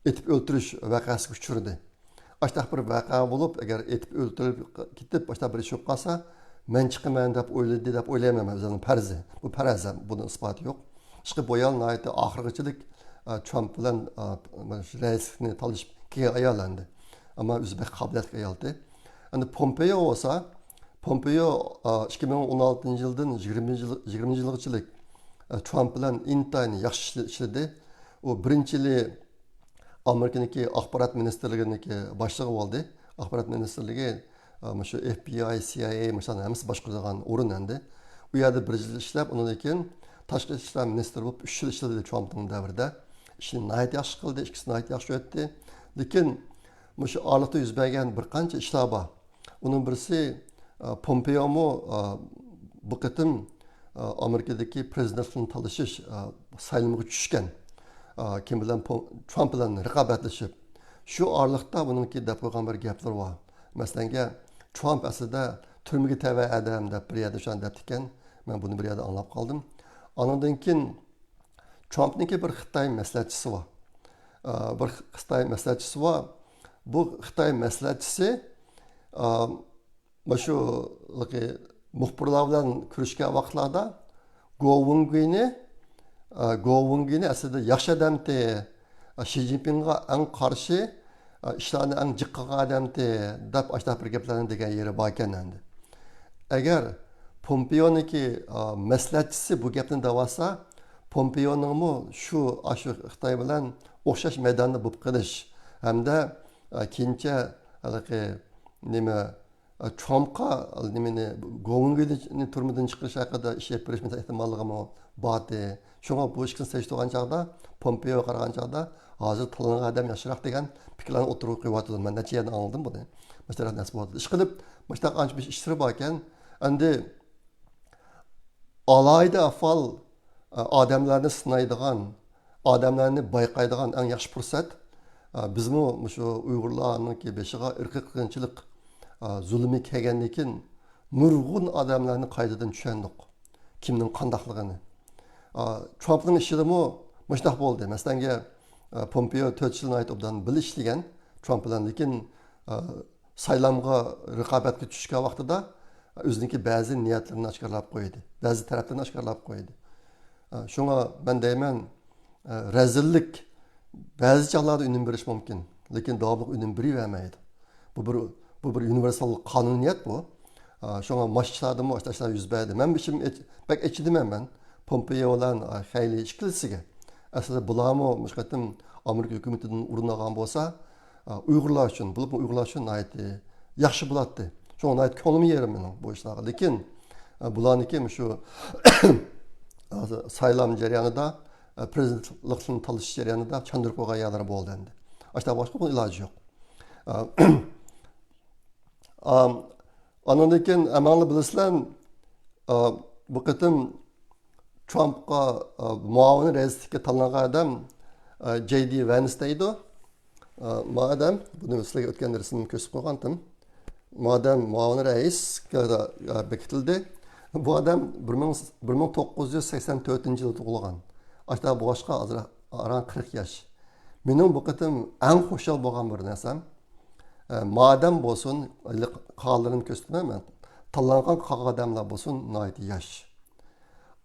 ئېتىپ ئۆلتۈرۈش ۋەقەسىگە ئۇچرىدى. ئاشۇنداق بىر ۋەقە بولۇپ، ئەگەر ئېتىپ ئۆلتۈرۈپ كېتىپ، ئاشۇنداق بىر ئىش بولۇپ قالسا، مەن چىقىمەن دەپ ئويلىدى دەپ ئويلايمەن مەن، ئۆزىنىڭ پەرىزى. بۇ پەرەز، بۇنىڭ ئىسپاتى يوق. ئىشقىلىپ، بۇ ئايال ناھايىتى ئاخىرغىچىلىك، ئا، ترامپ بىلەن، ئا، رەئىسلىكنى تالىشىپ كەلگەن ئايال ئەمدى. ئەمما ئۆزى بەك قابىلىيەتلىك ئايالتى. ئەمدى پومپېيو بولسا، پومپېيو، ئا، ئىككى مىڭ ئون ئالتىنچى يىلدىن يىگىرمىنچى يىل، يىگىرمىنچى يىلغىچىلىك، ئا، ترامپ بىلەن ئىنتايىن ياخشى ئىشلە-، ئىشلىدى. ئۇ بىرىنچى يىلى ئامېرىكىنىڭكى ئاخبارات مىنىستىرلىكىنىڭكى باشلىقى بولدى. ئاخبارات مىنىستىرلىكى، ئە، مۇشۇ ئېف بى ئاي، سى ئاي ئەي، مۇشۇلارنىڭ ھەممىسى باشقۇرىدىغان ئورۇن ئەمدى. ئۇ يەردە بىر يىل ئىشلەپ، ئۇنىڭدىن كېيىن تاشقى ئىشلار مىنىستىرى بولۇپ ئۈچ يىل ئىشلىدى ترامپنىڭ دەۋرىدە. ئىشىنى ناھايىتى ياخشى قىلدى، ئىككىسى ناھايىتى ياخشى ئۆتتى. لېكىن مۇشۇ ئارىلىقتا يۈز بەرگەن بىر قانچە ئىشلار بار. ئۇنىڭ بىرسى، ئە، پومپېيومۇ، ئە، بۇ قېتىم، ئە، ئامېرىكىدىكى پرېزىدېنتلىقنى تالىشىش، ئە، سايلىمىغا چۈشكەن. ئە، كىم بىلەن؟ پو-، ترامپ بىلەن رىقابەتلىشىپ. شۇ ئارىلىقتا بۇنىڭكى دەپ قويغان بىر گەپلىرى بار. مەسىلەنگە، ترامپ ئەسلىدە تۈرمىگە تەۋە ئادەم دەپ بىر يەردە شۇنداق دەپتىكەن. مەن بۇنى بىر يەردە ئاڭلاپ قالدىم. ئانىڭدىن كېيىن ترامپنىڭكى بىر خىتاي مەسلىھەتچىسى بار. ئە، بىر خىتاي مەسلىھەتچىسى بار. بۇ خىتاي مەسلىھەتچىسى، ئە، مۇشۇ مۇخبىرلار بىلەن كۆرۈشكەن ۋاقىتلاردا گو ۋېنگۇينى، ئە، گو ۋېنگۇينى ئەسلىدە ياخشى ئادەمتى، ئە، شى جىنپىڭغا ئەڭ قارشى، ئە، ئىشلارنى ئەڭ جىق قىلغان ئادەمتى دەپ ئاشۇنداق بىر گەپلەرنى دېگەن يېرى باركەن ئەمدى. ئەگەر پومپېيونىڭكى، ئە، مەسلىھەتچىسى بۇ گەپنى دەۋاتسا، پومپېيونىڭمۇ شۇ، ئاشۇ خىتاي بىلەن ئوخشاش مەيداندا بولۇپ قېلىش ھەمدە، ئە، كېيىنچە ھېلىقى نېمە، ئە، ترامپقا نېمىنى، گو ۋېنگۇينى تۈرمىدىن چىقىرىش ھەققىدە ئىش ئېلىپ بېرىش ئېھتىماللىقىمۇ باردى. شۇڭا بۇ ئىككىسىنى سېلىشتۇرغان چاغدا، پومپېيوغا قارىغان چاغدا، ھازىر تاللانغان ئادەم ياخشىراق دېگەن پىكىرلەرنى ئوتتۇرىغا قويۇۋاتىدۇ. مەن نەچچە يەردىن ئاڭلىدىم بۇنى. مۇشۇنداق نەرسە بولدى. ئىشقىلىپ، مۇشۇنداق ئانچە مۇشۇ ئىشلىرى باركەن، ئەمدى ئالاھىدە ئەھۋال، ئادەملەرنى سىنايدىغان، ئادەملەرنى بايقايدىغان ئەڭ ياخشى پۇرسەت. بىزمۇ مۇشۇ ئۇيغۇرلارنىڭكى بېشىغا ئىرقىي قىرغىنچىلىق، زۇلۇمى كەلگەندىن كېيىن نۇرغۇن ئادەملەرنى قايتىدىن چۈشەندۇق، كىمنىڭ قانداقلىقىنى. ترامپنىڭ ئىشىدىمۇ مۇشۇنداق بولدى. مەسىلەنگە، پومپېيو تۆت يىل ناھايىتى ئوبدان بىللە ئىشلىگەن ترامپ بىلەن، لېكىن، سايلامغا رىقابەتكە چۈشكەن ۋاقتىدا ئۆزىنىڭكى بەزى نىيەتلىرىنى ئاشكارىلاپ قويدى. بەزى تەرەپلىرىنى ئاشكارىلاپ قويدى. شۇڭا مەن دەيمەن، رەزىللىك بەزى چاغلاردا ئۈنۈم بېرىشى مۇمكىن، لېكىن داۋاملىق ئۈنۈم بېرىۋەرمەيدۇ. بۇ بىر، بۇ بىر ئۇنىۋېرسال قانۇنىيەت بۇ. شۇڭا مۇشۇ ئىشلاردىمۇ ئاشۇنداق ئىشلار يۈز بەردى. مەن ئىچىم ئېچ-، بەك ئېچىندىم مەن پومپېيو بىلەن خەيلى ئىككىلىسىگە. ئەسلىدە بۇلارمۇ مۇشۇ قېتىم ئامېرىكا ھۆكۈمىتىدىن ئورۇن ئالغان بولسا، ئۇيغۇرلار ئۈچۈن، بولۇپمۇ ئۇيغۇرلار ئۈچۈن ناھايىتى ياخشى بولاتتى. شۇڭا ناھايىتى كۆڭلۈم يېرىم مېنىڭ بۇ ئىشلارغا. لېكىن، ئە، بۇلارنىڭكى مۇشۇ سايلام جەريانىدا، ئە، پرېزىدېنتلىقنى تالىشىش جەريانىدا چاندۇرۇپ قويغان يەرلىرى بولدى ئەمدى. ئاشۇنداق بولغاچقا بۇنىڭ ئىلاجى يوق. ئە، ئام، ئانىڭدىن كېيىن ھەممىڭلار بىلىسىلەر، ئە، بۇ قېتىم ترامپقا، ئە، مۇئاۋىن رەئىسلىككە تاللانغان ئادەم، ئە، جەي دى ۋەنس دەيدۇ. ئە، مۇ ئادەم، بۇنى سىلەرگە ئۆتكەن دەرسىمدە كۆرسىتىپ قويغانتىم. مۇ ئادەم مۇئاۋىن رەئىسكە، ئە، بېكىتىلدى. بۇ ئادەم بىر مىڭ، بىر مىڭ توققۇز يۈز سەكسەن تۆتىنچى يىلى تۇغۇلغان. ئاشۇنداق بولغاچقا ھازىر ئاران قىرىق ياش. مېنىڭ بۇ قېتىم ئەڭ خۇشال بولغان بىر نەرسەم، ئە، مۇ ئادەم بولسۇن، قالغانلىرىنى كۆرسىتىمەن مەن. تاللانغان قالغان ئادەملەر بولسۇن، ناھايىتى ياش.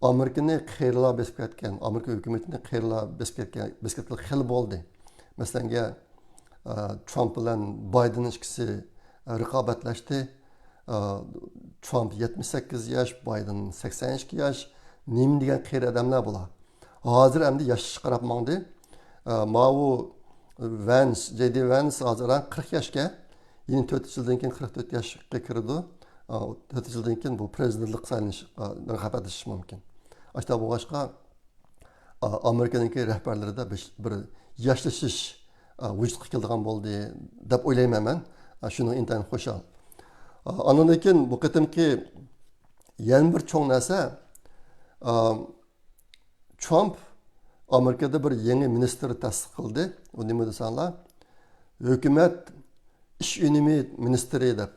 ئامېرىكىنى قېرىلار بېسىپ كەتكەن، ئامېرىكا ھۆكۈمىتىنى قېرىلار بېسىپ كەتكەن، بېسىپ كەتكىلى خېلى بولدى. مەسىلەنگە، ئە، ترامپ بىلەن بايدېن ئىككىسى، ئە، رىقابەتلەشتى. ئە، ترامپ يەتمىش سەككىز ياش، بايدېن سەكسەن ئىككى ياش. نېمە دېگەن قېرى ئادەملەر بۇلار. ھازىر ئەمدى ياشىشقا قاراپ ماڭدى. ئە، ماۋۇ ۋەنس، جەي دى ۋەنس ھازىر قىرىق ياشكەن. يەنە تۆت يىلدىن كېيىن قىرىق تۆت ياشقا كىرىدۇ. ئا، تۆت يىلدىن كېيىن بۇ پرېزىدېنتلىق سايلىنىش، ئا، رىقابەتلىشىشى مۇمكىن. ئاشۇنداق بولغاچقا، ئا، ئامېرىكىنىڭكى رەھبەرلىرىدە بىر، بىر ياشلىشىش، ئا، ۋۇجۇدقا كېلىدىغان بولدى دەپ ئويلايمەن مەن. ئا، شۇنىڭ ئىنتايىن خۇشال. ئا، ئاندىن كېيىن بۇ قېتىمقى يەنە بىر چوڭ نەرسە، ئا، ترامپ ئامېرىكىدا بىر يېڭى مىنىستىر تەسىس قىلدى. ئۇ نېمە دېسەڭلار، ھۆكۈمەت ئىش ئۈنۈمى مىنىستىرى دەپ.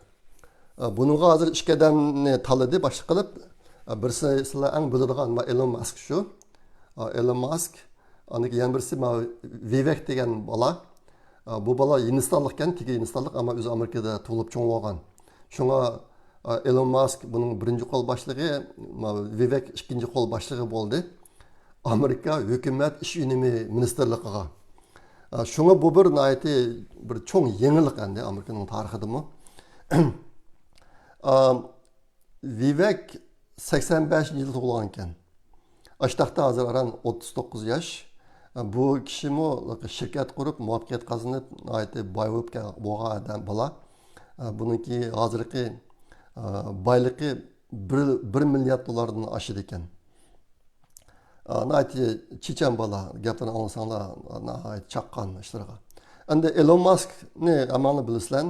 بۇنىڭغا ھازىر ئىككى ئادەمنى تاللىدى باشلىق قىلىپ. بىرسى سىلەر ئەڭ بىلىدىغان، ما، ئېلون ماسك شۇ. ئېلون ماسك. ئاندىن كېيىن يەنە بىرسى، ما، ۋىۋېك دېگەن بالا. ئا، بۇ بالا ھىندىستانلىقكەن، تېگى ھىندىستانلىق، ئەمما ئۆزى ئامېرىكىدا تۇغۇلۇپ چوڭ بولغان. شۇڭا، ئا، ئېلون ماسك بۇنىڭ بىرىنچى قول باشلىقى، ما، ۋىۋېك ئىككىنچى قول باشلىقى بولدى. ئامېرىكا ھۆكۈمەت ئىش ئۈنۈمى مىنىستىرلىقىغا. ئا، شۇڭا بۇ بىر ناھايىتى بىر چوڭ يېڭىلىق ئەمدى ئامېرىكىنىڭ تارىخىدىمۇ. ئا، ۋىۋېك سەكسەن بەشىنچى يىلى تۇغۇلغانكەن. ئاشتاقتا ھازىر ئاران ئوتتۇز توققۇز ياش. بۇ كىشىمۇ شىركەت قۇرۇپ، مۇۋەپپەقىيەت قازىنىپ، ناھايىتى باي بولۇپ كەل-، بولغان ئادەم بالا. بۇنىڭكى ھازىرقى بايلىقى بىر، بىر مىليارد دوللاردىن ئاشىدىكەن. ناھايىتى چېچەن بالا، گەپلىرىنى ئاڭلىساڭلار، ناھايىتى چاققان ئىشلىرىغا. ئەمدى ئېلون ماسكنى ھەممەڭلار بىلىسىلەر.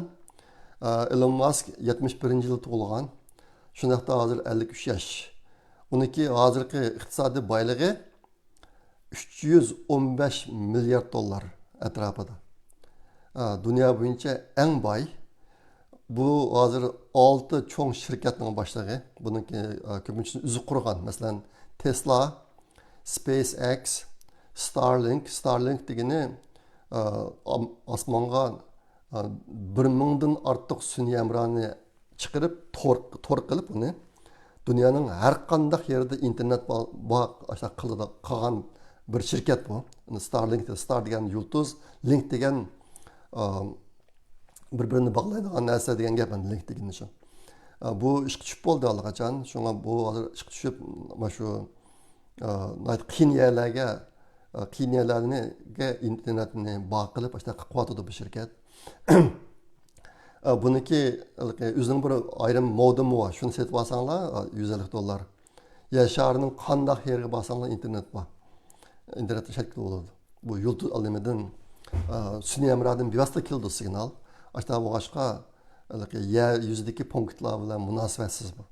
ئېلون ماسك يەتمىش بىرىنچى يىلى تۇغۇلغان. شۇنداقتا ھازىر ئەللىك ئۈچ ياش. ئۇنىڭكى ھازىرقى ئىقتىسادىي بايلىقى ئۈچ يۈز ئون بەش مىليارد دوللار ئەتراپىدا. ئا، دۇنيا بويىچە ئەڭ باي. بۇ ھازىر ئالتە چوڭ شىركەتنىڭ باشلىقى. بۇنىڭكى، ئا، كۆپىنچىسىنى ئۆزى قۇرغان. مەسىلەن، تېسلا، سپېيس ئېكس، ستارلىنك. ستارلىنك دېگىنى، ئا، ئام-، ئاسمانغا، ئا، بىر مىڭدىن ئارتۇق سۈنئىي ھەمراھنى چىقىرىپ، تور، تور قىلىپ ئۇنى دۇنيانىڭ ھەر قانداق يېرىدە ئىنتېرنېت بار، بار، ئاشۇنداق قىلىدۇ، قىلغان بىر شىركەت بۇ. ئۇنى ستارلىنك، ستار دېگەن يۇلتۇز، لىنك دېگەن، ئا، بىر-بىرىنى باغلايدىغان نەرسە دېگەن گەپ، ئەمدى لىنك دېگىنى شۇ. ئا، بۇ ئىشقا چۈشۈپ بولدى ئاللىقاچان. شۇڭا بۇ ھازىر ئىشقا چۈشۈپ، مانا شۇ، ئا، ناھايىتى قىيىن يەرلەرگە، ئا، قىيىن يەرلەرنىگە ئىنتېرنېتنى بار قىلىپ، ئاشۇنداق قىلىپ قىلىۋاتىدۇ بۇ شىركەت. ئا، بۇنىڭكى ھېلىقى ئۆزىنىڭ بىر ئايرىم مودېمى بار. شۇنى سېتىپ ئالساڭلار، ئا، يۈز ئەللىك دوللار. يەر شارىنىڭ قانداق يېرىگە بارساڭلار ئىنتېرنېت بار. ئىنتېرنېتتە شەكىل بولىدۇ. بۇ يۇلتۇز ئالىمىدىن، ئا، سۈنئىي ھەمراھدىن بىۋاسىتە كېلىدۇ سىگنال. ئاشۇنداق بولغاچقا، ھېلىقى يەر يۈزىدىكى پونكىتلار بىلەن مۇناسىۋەتسىز بۇ.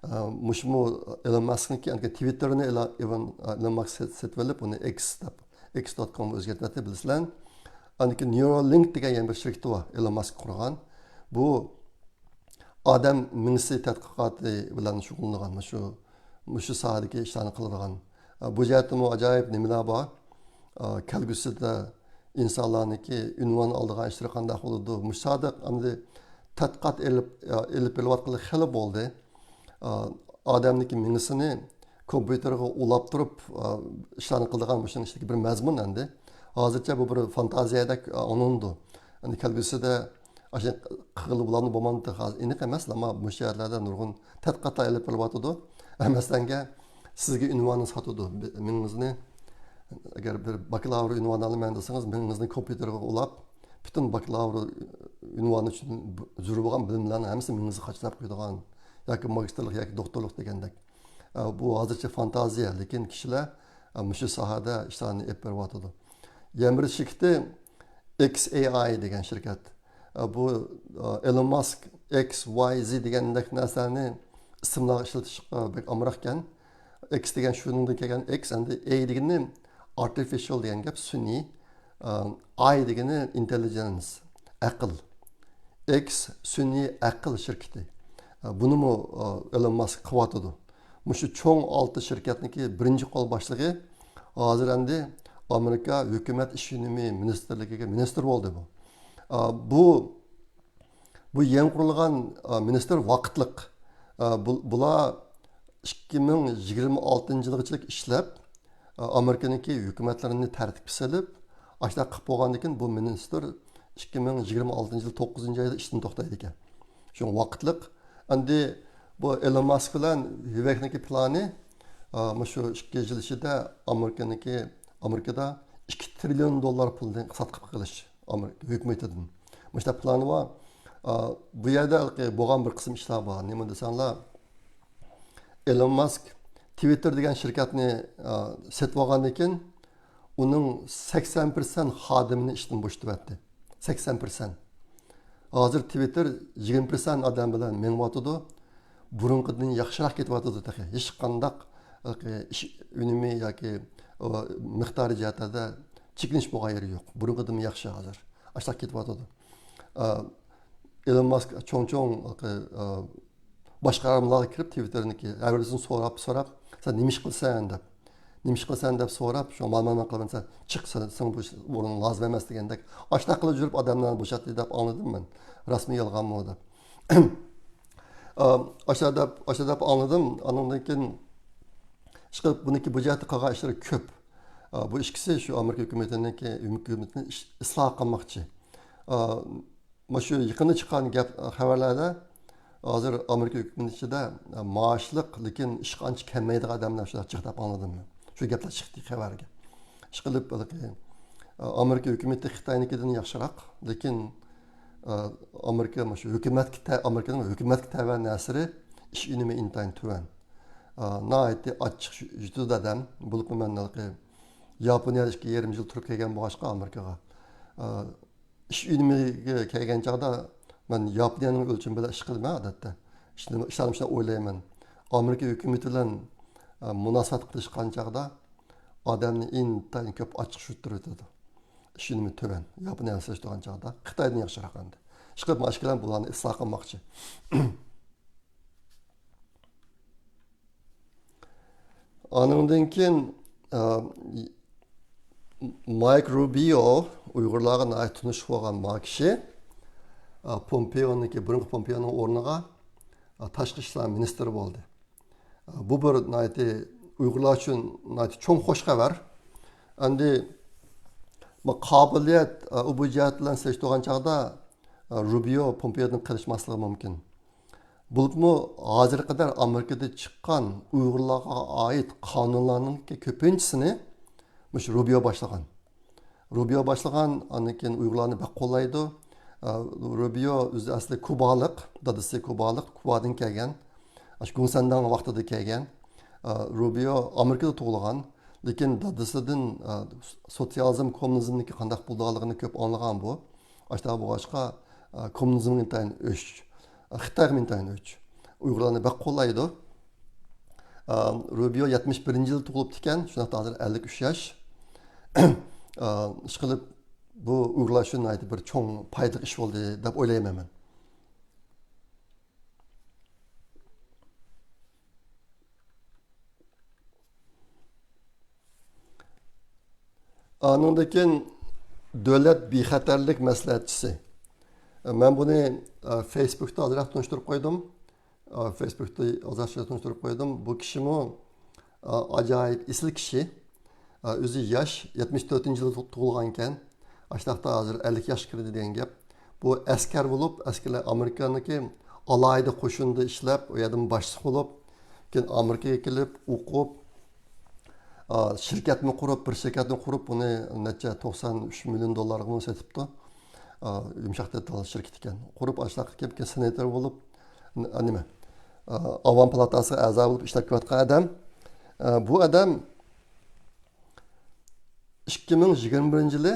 ئا، مۇشۇمۇ ئېلون ماسكنىڭكى، يەنى تىۋىتتېرنى ئېلا-، ئېلون، ئېلون ماسك سېت-، سېتىۋېلىپ، ئۇنى ئېكس دەپ، ئېكس دوت كوم ئۆزگەرتىۋەتتى، بىلىسىلەر. ئاندىن كېيىن نيۇرالىنك دېگەن يەنە بىر شىركىتى بار، ئېلون ماسك قۇرغان. بۇ ئادەم مېڭىسى تەتقىقاتى بىلەن شۇغۇللىنىدىغان، مۇشۇ، مۇشۇ ساھەدىكى ئىشلارنى قىلىدىغان. بۇ جەھەتتىمۇ ئاجايىپ نېمىلەر بار. كەلگۈسىدە ئىنسانلارنىڭكى ئۇنۋان ئالىدىغان ئىشلىرى قانداق بولىدۇ؟ مۇشۇ ساھەدە ئەمدى تەتقىقات ئېلىپ، ئېلىپ بېرىلىۋاتقىلى خېلى بولدى. ئادەمنىڭكى مېڭىسىنى كومپيۇتېرغا ئۇلاپ تۇرۇپ، ئىشلارنى قىلىدىغان مۇشۇنىڭ ئىچىدىكى بىر مەزمۇن ئەمدى. ھازىرچە بۇ بىر فانتازىيەدەك ئاڭلىنىدۇ. ئەمدى كەلگۈسىدە ئاشۇ قىلغىلى بولامدۇ بولمامدۇ ھازىر ئېنىق ئەمەس، ئەمما مۇشۇ يەرلەردە نۇرغۇن تەتقىقاتلار ئېلىپ بېرىلىۋاتىدۇ. مەسىلەنگە، سىزگە ئۇنۋاننى ساتىدۇ. مېڭىڭىزنى ئەگەر بىر باكلاۋر ئۇنۋانى ئالىمەن دېسىڭىز، مېڭىڭىزنى كومپيۇتېرغا ئۇلاپ، پۈتۈن باكلاۋر ئۇنۋانى ئۈچۈن زۆرۈر بولغان بىلىملەرنىڭ ھەممىسىنى مېڭىڭىزگە قاچىلاپ قويىدىغان، ياكى ماگىستىرلىق ياكى دوكتورلۇق دېگەندەك. ئە، بۇ ھازىرچە فانتازىيە، لېكىن كىشىلەر، ئە، مۇشۇ ساھەدە ئىشلارنى ئېلىپ بېرىۋاتىدۇ. يەنە بىر شىركىتى ئېكس ئېي ئاي دېگەن شىركەت. ئە، بۇ، ئە، ئېلون ماسك ئېكس ۋاي زى دېگەندەك نەرسىلەرنى ئىسىملارغا ئىشلىتىشقا بەك ئامراقكەن. ئېكس دېگەن شۇنىڭدىن كەلگەن ئېكس، ئەمدى ئەي دېگىنى ئارتىفىشال دېگەن گەپ، سۈنئىي. ئە، ئاي دېگىنى ئىنتېللىجېنس، ئەقىل. ئېكس سۈنئىي ئەقىل شىركىتى. ئە، بۇنىمۇ، ئە، ئېلون ماسك قىلىۋاتىدۇ. مۇشۇ چوڭ ئالتە شىركەتنىڭكى بىرىنچى قول باشلىقى ھازىر ئەمدى ئامېرىكا ھۆكۈمەت ئىش ئۈنۈمى مىنىستىرلىكىگە مىنىستىر بولدى بۇ. ئە، بۇ، بۇ يېڭى قۇرۇلغان، ئە، مىنىستىر ۋاقىتلىق. ئە، بۇ، بۇلار ئىككى مىڭ يىگىرمە ئالتىنچى يىلغىچىلىك ئىشلەپ، ئامېرىكىنىڭكى ھۆكۈمەتلىرىنى تەرتىپكە سېلىپ، ئاشۇنداق قىلىپ بولغاندىن كېيىن بۇ مىنىستىر ئىككى مىڭ يىگىرمە ئالتىنچى يىل توققۇزىنچى ئايدا ئىشتىن توختايدىكەن. شۇڭا ۋاقىتلىق. ئەمدى بۇ ئېلون ماسك بىلەن ۋىۋېكنىڭكى پىلانى، ئا، مۇشۇ ئىككى يىل ئىچىدە ئامېرىكىنىڭكى، ئامېرىكىدا ئىككى تىرىليون دوللار پۇلنى ساتقىپ قىلىش ئامېرىكا ھۆكۈمىتىدىن. مۇشۇنداق پىلانى بار. ئا، بۇ يەردە ھېلىقى بولغان بىر قىسىم ئىشلار بار. نېمە دېسەڭلار، ئېلون ماسك تىۋىتتېر دېگەن شىركەتنى، ئا، سېتىپ ئالغاندىن كېيىن، ئۇنىڭ سەكسەن پىرسەنت خادىمىنى ئىشتىن بوشىتىۋەتتى. سەكسەن پىرسەنت. ھازىر تىۋىتتېر يىگىرمە پىرسەنت ئادەم بىلەن مېڭىۋاتىدۇ. بۇرۇنقىدىن ياخشىراق كېتىۋاتىدۇ تېخى. ھېچقانداق، ئى، ئىش ئۈنۈمى ياكى، ئى، مىقدارى جەھەتتە چېكىنىش بولغان يېرى يوق. بۇرۇنقىدىنمۇ ياخشى ھازىر. ئاشۇنداق كېتىۋاتىدۇ. ئى، ئېلون ماسك چوڭ-چوڭ، ئى، باشقارمىلارغا كىرىپ، تىۋىتتېرنىڭكى ھەر بىرسىدىن سوراپ، سوراپ، «سەن نېمە ئىش قىلىسەن؟» دەپ. «نېمە ئىش قىلىسەن؟» دەپ سوراپ، شۇ مانا مانا قىلىمەن دېسە، «چىق، سەن، ساڭا بۇ ئورۇن لازىم ئەمەس» دېگەندەك، ئاشۇنداق قىلىپ يۈرۈپ ئادەملەرنى بوشاتتى دەپ ئاڭلىدىم مەن. راستمۇ يالغانمۇ دەپ. ئا، ئاشۇنداق دەپ، ئاشۇنداق دەپ ئاڭلىدىم. ئانىڭدىن كېيىن ئىشقىلىپ بۇنىڭكى بۇ جەھەتتە قىلغان ئىشلىرى كۆپ. ئا، بۇ ئىككىسى شۇ ئامېرىكا ھۆكۈمىتىنىڭكى، ھۆكۈمىتىنى ئىش-، ئىسلاھ قىلماقچى. ئا، مانا شۇ يېقىندا چىققان گەپ، خەۋەرلەردە ھازىر ئامېرىكا ھۆكۈمىتى ئىچىدە مائاشلىق، لېكىن ئىشقا ئانچە كەلمەيدىغان ئادەملەر شۇنداق جىق دەپ ئاڭلىدىم مەن. شۇ گەپلەر چىقتى خەۋەرگە. ئىشقىلىپ، ھېلىقى، ئامېرىكا ھۆكۈمىتى خىتاينىڭكىدىن ياخشىراق، لېكىن، ئامېرىكا مۇشۇ ھۆكۈمەتكە تە-، ئامېرىكىنىڭ ھۆكۈمەتكە تەۋە نەرسىلىرى ئىش ئۈنۈمى ئىنتايىن تۆۋەن. ناھايىتى ئاچچىق يۇتىدۇ ئادەم. بولۇپمۇ مەن ھېلىقى ياپونىيەدە ئىككى يېرىم يىل تۇرۇپ كەلگەن بولغاچقا ئامېرىكىغا، ئىش ئۈنۈمىگە كەلگەن چاغدا مەن ياپونىيەنىڭ ئۆلچىمى بىلەن ئىش قىلىمەن ئادەتتە. ئىشلىرىم، ئىشلارنى شۇنداق ئويلايمەن. ئامېرىكا ھۆكۈمىتى بىلەن، ئە، مۇناسىۋەت قىلىشقان چاغدا ئادەمنى ئىنتايىن كۆپ ئاچچىق يۇتتۇرۇۋېتىدۇ. ئىش ئۈنۈمى تۆۋەن. ياپونىيە بىلەن سېلىشتۇرغان چاغدا خىتايدىن ياخشىراق ئەمدى. ئىشقىلىپ، مانا شۇ بىلەن بۇلارنى ئىسلاھ قىلماقچى. ئانىڭدىن كېيىن، ئە، مايك روبىيو، ئۇيغۇرلارغا ناھايىتى تونۇش بولغان ما كىشى، ئە، پومپېئونىڭكى، بۇرۇنقى پومپېئونىڭ ئورنىغا، ئە، تاشقى ئىشلار مىنىستىرى بولدى. ئە، بۇ بىر ناھايىتى ئۇيغۇرلار ئۈچۈن ناھايىتى چوڭ خوش خەۋەر. ئەمدى بۇ قابىلىيەت، ئە، ئۇ بۇ جەھەت بىلەن سېلىشتۇرغان چاغدا، ئە، روبىيو پومپېئودىن قېلىشماسلىقى مۇمكىن. بولۇپمۇ ھازىرغا قەدەر ئامېرىكىدا چىققان ئۇيغۇرلارغا ئائىت قانۇنلارنىڭكى كۆپىنچىسىنى مۇشۇ روبىيو باشلىغان. روبىيو باشلىغان، ئاندىن كېيىن ئۇيغۇرلارنى بەك قوللايدۇ. ئە، روبىيو ئۆزى ئەسلى كۇبالىق، دادىسى كۇبالىق، كۇبادىن كەلگەن. ئاشۇ گۇڭسەنداڭ ۋاقتىدا كەلگەن. ئە، روبىيو ئامېرىكىدا تۇغۇلغان، لېكىن دادىسىدىن، ئە، سوتسىيالىزم، كوممۇنىزمنىڭكى قانداق بولىدىغانلىقىنى كۆپ ئاڭلىغان بۇ. ئاشۇنداق بولغاچقا، ئە، كوممۇنىزمغا ئىنتايىن ئۆچ، ئە، خىتايغا ئىنتايىن ئۆچ. ئۇيغۇرلارنى بەك قوللايدۇ. ئە، روبىيو يەتمىش بىرىنچى يىلى تۇغۇلۇپتىكەن، شۇنداقتا ھازىر ئەللىك ئۈچ ياش. ئە، ئىشقىلىپ، بۇ ئۇيغۇرلار ئۈچۈن ناھايىتى بىر چوڭ پايدىلىق ئىش بولدى دەپ ئويلايمەن مەن. ئانىڭدىن كېيىن دۆلەت بىخەتەرلىك مەسلىھەتچىسى. مەن بۇنى، ئە، فېيسبۇكتا ئازراق تونۇشتۇرۇپ قويدۇم. ئە، فېيسبۇكتا ئازراق تونۇشتۇرۇپ قويدۇم. بۇ كىشىمۇ، ئە، ئاجايىپ ئېسىل كىشى. ئە، ئۆزى ياش، يەتمىش تۆتىنچى يىلى تۇغ-، تۇغۇلغان ئىكەن. ئاشتاقتا ھازىر ئەللىك ياشقا كىردى دېگەن گەپ. بۇ ئەسكەر بولۇپ، ئەسكەرلەر ئامېرىكانىڭكى ئالاھىدە قوشۇنىدا ئىشلەپ، ئۇ يەردىن باشلىق بولۇپ، كېيىن ئامېرىكىغا كېلىپ ئوقۇپ، ئا، شىركەتمۇ قۇرۇپ، بىر شىركەتنى قۇرۇپ، بۇنى نەچچە توقسان ئۈچ مىليون دوللارغىمۇ سېتىپتۇ. ئا، يۇمشاق دېتال شىركىتى ئىكەن. قۇرۇپ، ئاشۇنداق كېلىپ، كېيىن سېناتور بولۇپ، ن-، نېمە، ئا، ئاۋام پالاتاسىغا ئەزا بولۇپ ئىشلەپ كېلىۋاتقان ئادەم. ئا، بۇ ئادەم ئىككى مىڭ يىگىرمە بىرىنچى يىلى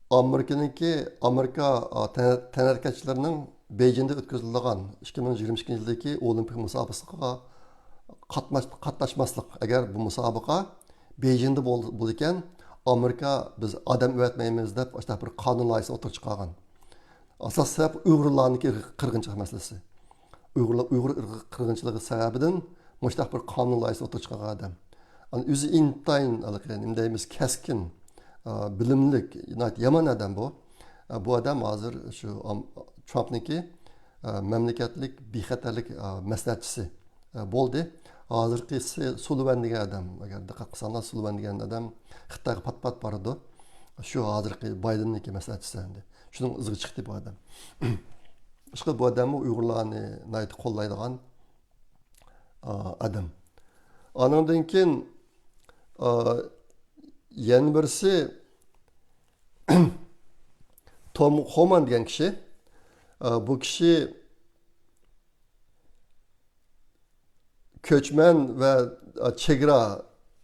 ئامېرىكىنىڭكى، ئامېرىكا، ئا، تەن-، تەنھەرىكەتچىلىرىنىڭ بېيجىڭدا ئۆتكۈزۈلىدىغان ئىككى مىڭ يىگىرمە ئىككىنچى يىلدىكى ئولىمپىك مۇسابىقىسىغا قاتناش-، قاتناشماسلىق، ئەگەر بۇ مۇسابىقە بېيجىڭدا بول-، بولىدىكەن، ئامېرىكا بىز ئادەم ئەۋەتمەيمىز دەپ، ئاشۇنداق بىر قانۇن لايىھىسىنى ئوتتۇرىغا چىقارغان. ئاساسىي سەۋەب ئۇيغۇرلارنىڭكى قىرغىنچىلىق مەسىلىسى. ئۇيغۇرلار، ئۇيغۇر ئىرقىي قىرغىنچىلىقى سەۋەبىدىن مۇشۇنداق بىر قانۇن لايىھىسىنى ئوتتۇرىغا چىقارغان ئادەم. ئانا ئۆزى ئىنتايىن، ھېلىقى، نېمە دەيمىز، كەسكىن، ئا، بىلىملىك، ناھايىتى يامان ئادەم بۇ. ئا، بۇ ئادەم ھازىر شۇ ئام-، ترامپنىڭكى، ئا، مەملىكەتلىك بىخەتەرلىك، ئا، مەسلىھەتچىسى، ئا، بولدى. ھازىرقىسى سۇلىۋان دېگەن ئادەم، ئەگەر دىققەت قىلساڭلار، سۇلىۋان دېگەن ئادەم خىتايغا پات-پات بارىدۇ. شۇ ھازىرقى بايدېننىڭكى مەسلىھەتچىسى ئەمدى. شۇنىڭ ئىزىغا چىقتى بۇ ئادەم. ئىشقىلىپ بۇ ئادەممۇ ئۇيغۇرلارنى ناھايىتى قوللايدىغان، ئا، ئادەم. ئانىڭدىن كېيىن، ئا، يەنە بىرسى توم خومان دېگەن كىشى. ئا، بۇ كىشى كۆچمەن ۋە، ئا، چېگرا،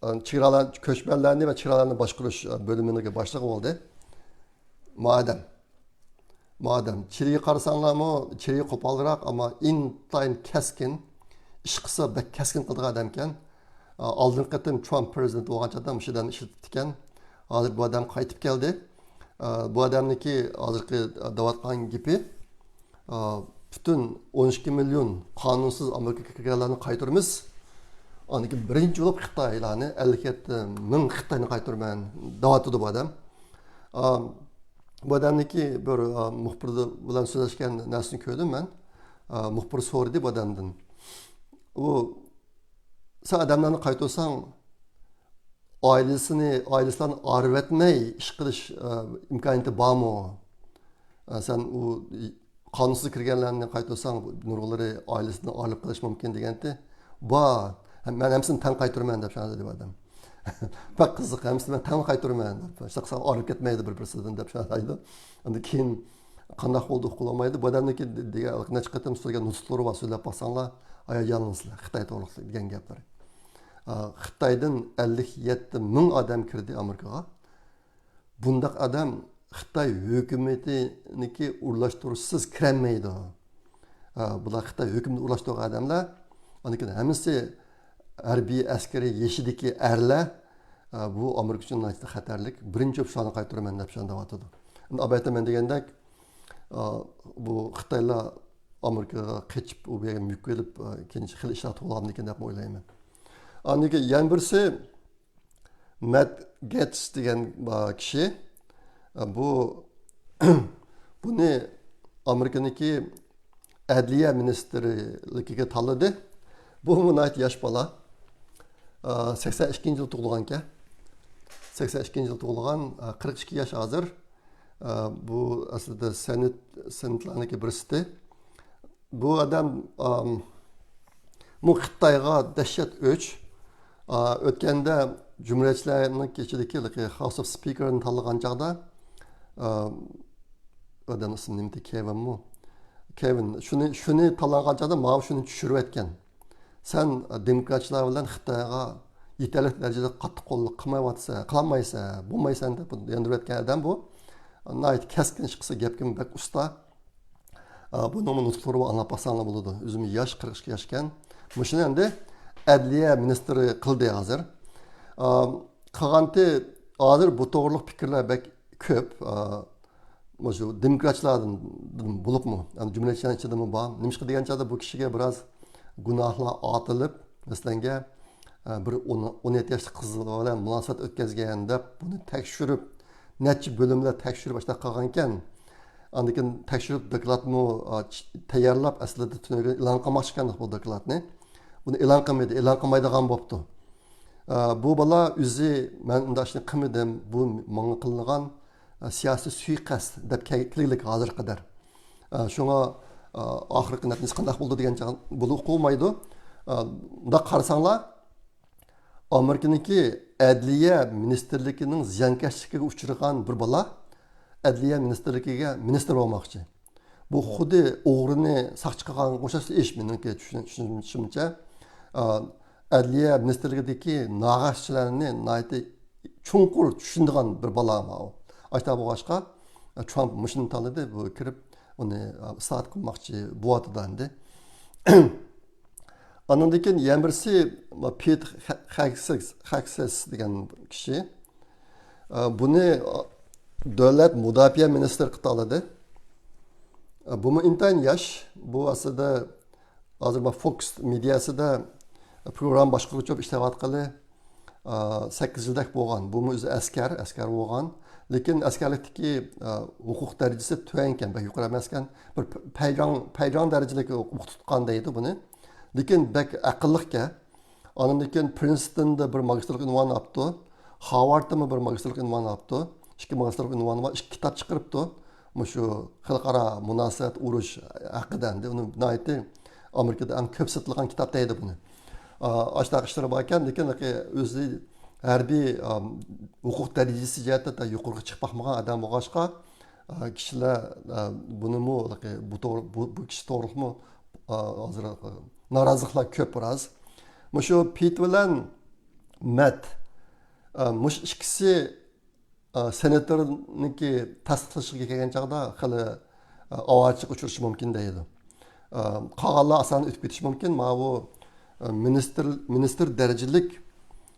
ئا، چېگرالار، كۆچمەنلەرنى ۋە چېگرالارنى باشقۇرۇش، ئا، بۆلۈمىنىڭ باشلىقى بولدى. مۇئادەم. مۇئادەم. چىرىيى قارىساڭلارمۇ، چىرىيى قوپالراق، ئەمما ئىنتايىن كەسكىن. ئىش قىلسا بەك كەسكىن قىلىدىغان ئادەمكەن. ئا، ئالدىنقى قېتىم ترامپ پرېزىدېنت بولغان چاغدا مۇشۇ ئادەمنى ئىشلىتىپتىكەن. ھازىر بۇ ئادەم قايتىپ كەلدى. ئا، بۇ ئادەمنىڭكى ھازىرقى، ئا، دەۋاتقان گېپى، ئا، پۈتۈن ئون ئىككى مىليون قانۇنسىز ئامېرىكىغا كىرگەنلەرنى قايتۇرىمىز. ئاندىن كېيىن بىرىنچى بولۇپ خىتايلارنى، ئەللىك يەتتە مىڭ خىتاينى قايتۇرىمەن، دەۋاتىدۇ بۇ ئادەم. ئا، بۇ ئادەمنىڭكى بىر، ئا، مۇخبىر بىلەن سۆزلەشكەن نەرسىنى كۆردۈم مەن. ئا، مۇخبىر سورىدى بۇ ئادەمدىن. ئۇ، سەن ئادەملەرنى قايتۇرساڭ، ئائىلىسىنى، ئائىلىسىلەرنى ئايرىۋەتمەي ئىش قىلىش، ئا، ئىمكانىيىتى بارمۇ؟ ئا، سەن ئۇ قانۇنسىز كىرگەنلەرنى قايتۇرساڭ، نۇرغۇنلىرى ئائىلىسىدىن ئايرىلىپ قېلىشى مۇمكىن دېگەنتى. بار، مەن ھەممىسىنى تەڭ قايتۇرىمەن دەپ شۇنداق دېدى ئادەم. بەك قىزىق، ھەممىسىنى مەن تەڭلا قايتۇرىمەن دەپ. ھېچقاقسا ئايرىلىپ كەتمەيدۇ بىر-بىرسىدىن دەپ شۇنداق دەيدۇ. ئاندىن كېيىن قانداق بولدى ئۇقۇلمايدۇ. بۇ ئادەمنىڭكى دېگەن نەچچە قېتىم سۆزلىگەن نۇتۇقلىرى بار، سۆزلەپ باقساڭلار ھاياجانلىنىسىلەر. خىتاي توغرىلىق دېگەن گەپلىرى. ئا، خىتايدىن ئەللىك يەتتە مىڭ ئادەم كىردى ئامېرىكىغا. بۇنداق ئادەم خىتاي ھۆكۈمىتىنىڭكى ئورۇنلاشتۇرۇشىسىز كىرەلمەيدۇ. ئا، بۇلار خىتاي ھۆكۈمىتى ئورۇنلاشتۇرغان ئادەملەر. ئاندىن كېيىن ھەممىسى ھەربىي ئەسكىرىي يېشىدىكى ئەرلەر. ئا، بۇ ئامېرىكا ئۈچۈن ناھايىتى خەتەرلىك. بىرىنچى بولۇپ شۇلارنى قايتۇرىمەن دەپ شۇنداق دەۋاتىدۇ. ئەمدى ئەلۋەتتە مەن دېگەندەك، ئا، بۇ خىتايلار ئامېرىكىغا قېچىپ، ئۇ يەرگە مۆكۈپ ئېلىپ، ئا، كېيىن خېلى ئىشلار توغرىلامدىكىن دەپ ئويلايمەن. ئاندىن كېيىن يەنە بىرسى، مەت گېتس دېگەن، ئا، كىشى، ئا، بۇ، بۇنى ئامېرىكىنىڭكى ئەدلىيە مىنىستىرلىكىگە تاللىدى. بۇمۇ ناھايىتى ياش بالا. ئا، سەكسەن ئىككىنچى يىل تۇغۇلغانكەن. سەكسەن ئىككىنچى يىل تۇغۇلغان، ئا، قىرىق ئىككى ياش ھازىر. ئا، بۇ ئەسلىدە سېنات، سېناتلارنىڭكى بىرسىتى. بۇ ئادەم، ئام، بۇ خىتايغا دەھشەت ئۆچ. ئا، ئۆتكەندە جۇمھۇرىيەتچىلەرنىڭ ئىچىدىكى House of Speakerنى تاللىغان چاغدا، ئا، ئادەم ئىسمى نېمىدى؟ كېۋىنمۇ؟ كېۋىن، شۇنى، شۇنى تاللىغان چاغدا ماۋۇ شۇنى چۈشۈرۈۋەتكەن. سەن، ئا، دېموكراتچىلار بىلەن خىتايغا يېتەرلىك دەرىجىدە قاتتىق قوللۇق قىلمايۋاتىسەن، قىلالمايسەن، بولمايسەن دەپ ياندۇرۇۋەتكەن ئادەم بۇ. ناھايىتى كەسكىن، ئىشقىسى گەپكىمۇ بەك ئۇستا. ئا، بۇنىڭمۇ نۇتۇقلىرى بار، ئاڭلاپ باقساڭلار بولىدۇ. ئۆزىمۇ ياش، قىرىق ئىككى ياشكەن. مۇشۇنى ئەمدى ئەدلىيە مىنىستىرى قىلدى ھازىر. ئا، قىلغانتى ھازىر بۇ توغرىلىق پىكىرلەر بەك كۆپ. ئا، مۇشۇ دېموكراتچىلاردىن بولۇپمۇ، يەنى جۇمھۇرىيەتچىلەرنىڭ ئىچىدىمۇ بار. نېمىشقا دېگەن چاغدا بۇ كىشىگە بىراز گۇناھلار ئارتىلىپ، مەسىلەنگە، ئا، بىر ئون، ئون يەتتە ياشلىق قىز بىلەن مۇناسىۋەت ئۆتكۈزگەن دەپ بۇنى تەكشۈرۈپ، نەچچە بۆلۈملەر تەكشۈرۈپ ئاشۇنداق قىلغانىكەن. ئاندىن كېيىن تەكشۈرۈپ دوكلاتمۇ، ئا، چ-، تەييارلاپ، ئەسلىدە تۈنۈگۈن ئېلان قىلماقچىكەن بۇ دوكلاتنى. بۇنى ئېلان قىلمىدى، ئېلان قىلمايدىغان بوپتۇ. ئا، بۇ بالا ئۆزى، «مەن ئۇنداق ئىشنى قىلمىدىم، بۇ ماڭا قىلىنغان، ئا، سىياسىي سۇيىقەست» دەپ كەل-، كەلگىلىك ھازىرغا قەدەر. ئا، شۇڭا، ئا، ئاخىرقى نەتىجىسى قانداق بولىدۇ دېگەن چاغ-، بولۇپ قويمايدۇ. ئا، مۇنداق قارىساڭلار، ئامېرىكىنىڭكى ئەدلىيە مىنىستىرلىكىنىڭ زىيانكەشلىكىگە ئۇچرىغان بىر بالا ئەدلىيە مىنىستىرلىكىگە مىنىستىر بولماقچى. بۇ خۇددى ئوغرىنى ساقچى قىلغانغا ئوخشاش ئىش مېنىڭكى چۈشىنىشىمچە. ئا، ئەدلىيە مىنىستىرلىكىدىكى ناھەقچىلەرنى ناھايىتى چوڭقۇر چۈشىنىدىغان بىر بالا ماۋۇ. ئاشتا بولغاچقا، ترامپ مۇشۇنى تاللىدى، بۇ كىرىپ ئۇنى، ئا، ئىسلاھات قىلماقچى بولۇۋاتىدۇ ئەمدى. ئانىڭدىن كېيىن يەنە بىرسى، پېت خەكسىس، خەكسىس دېگەن كىشى. ئا، بۇنى، ئا، دۆلەت مۇداپىئە مىنىستىرى قىلىپ تاللىدى. ئا، بۇمۇ ئىنتايىن ياش. بۇ ئەسلىدە ھازىر بۇ فوكس مېدىياسىدا پروگرامما باشقۇرغۇچى بولۇپ ئىشلەۋاتقىلى، ئا، سەككىز يىلدەك بولغان. بۇمۇ ئۆزى ئەسكەر، ئەسكەر بولغان. لېكىن ئەسكەرلىكتىكى، ئا، ھوقۇق دەرىجىسى تۆۋەنكەن، بەك يۇقىرى ئەمەسكەن. بىر پەيجاڭ، پەيجاڭ دەرىجىلىك ئوقۇپ تۇتقان دەيدۇ بۇنى. لېكىن بەك ئەقىللىقكەن. ئاندىن كېيىن پرىنستوندا بىر ماگىستىرلىق ئۇنۋانى ئاپتۇ. خارۋاردتىمۇ بىر ماگىستىرلىق ئۇنۋانى ئاپتۇ. ئىككى ماگىستىرلىق ئۇنۋانى بار، ئىككى كىتاب چىقىرىپتۇ. مۇشۇ خەلقئارا مۇناسىۋەت، ئۇرۇش ھەققىدە ئەمدى ئۇنى ناھايىتى ئامېرىكىدا ئەڭ كۆپ سېتىلغان كىتاب دەيدۇ بۇنى. ئا، ئاشۇنداق ئىشلىرى باركەن، لېكىن ئۆزى ھەربىي، ئا، ھوقۇق دەرىجىسى جەھەتتە يۇقىرىغا چىقىپ باقمىغان ئادەم بولغاچقا، ئا، كىشىلەر، ئا، بۇنىمۇ، بۇ توغرا، بۇ، بۇ كىشى توغرىلىقمۇ، ئا، ھازىر، ئا، نارازىلىقلار كۆپ بىراز. مۇشۇ پېت بىلەن مەت، ئا، مۇشۇ ئىككىسى، ئا، سېناتورنىڭكى تەستىقلىشىغا كەلگەن چاغدا خېلى، ئا، ئاۋارىچىلىققا ئۇچرىشى مۇمكىن دەيدۇ. ئا، قالغانلار ئاسان ئۆتۈپ كېتىشى مۇمكىن. ماۋۇ، ئا، مىنىستىر، مىنىستىر دەرىجىلىك،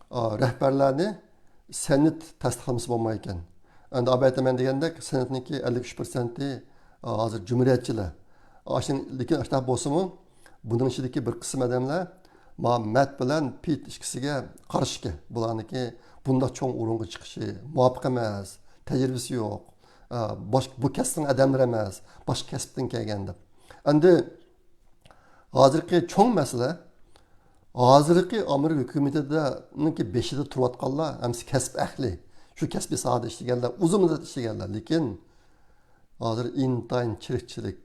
ئا، رەھبەرلەرنى سېنات تەستىقلىمىسا بولمايدىكەن. ئەمدى ئەلۋەتتە مەن دېگەندەك سېناتنىڭكى ئەللىك ئۈچ پىرسەنتى، ئا، ھازىر جۇمھۇرىيەتچىلەر. ئاشۇ، لېكىن ئاشۇنداق بولسىمۇ، بۇنىڭ ئىچىدىكى بىر قىسىم ئادەملەر ما مەت بىلەن پېت ئىككىسىگە قارشىكەن. بۇلارنىڭكى بۇنداق چوڭ ئورۇنغا چىقىشى مۇۋاپىق ئەمەس، تەجرىبىسى يوق، ئا، باش-، بۇ كەسىپنىڭ ئادەملىرى ئەمەس، باشقا كەسىپتىن كەلگەن دەپ. ئەمدى ھازىرقى چوڭ مەسىلە، ھازىرقى ئامېرىكا ھۆكۈمىتىدىنىڭكى بېشىدا تۇرۇۋاتقانلار ھەممىسى كەسىپ ئەھلى. شۇ كەسپىي ساھەدە ئىشلىگەنلەر، ئۇزۇن مۇددەت ئىشلىگەنلەر. لېكىن ھازىر ئىنتايىن چىرىكچىلىك،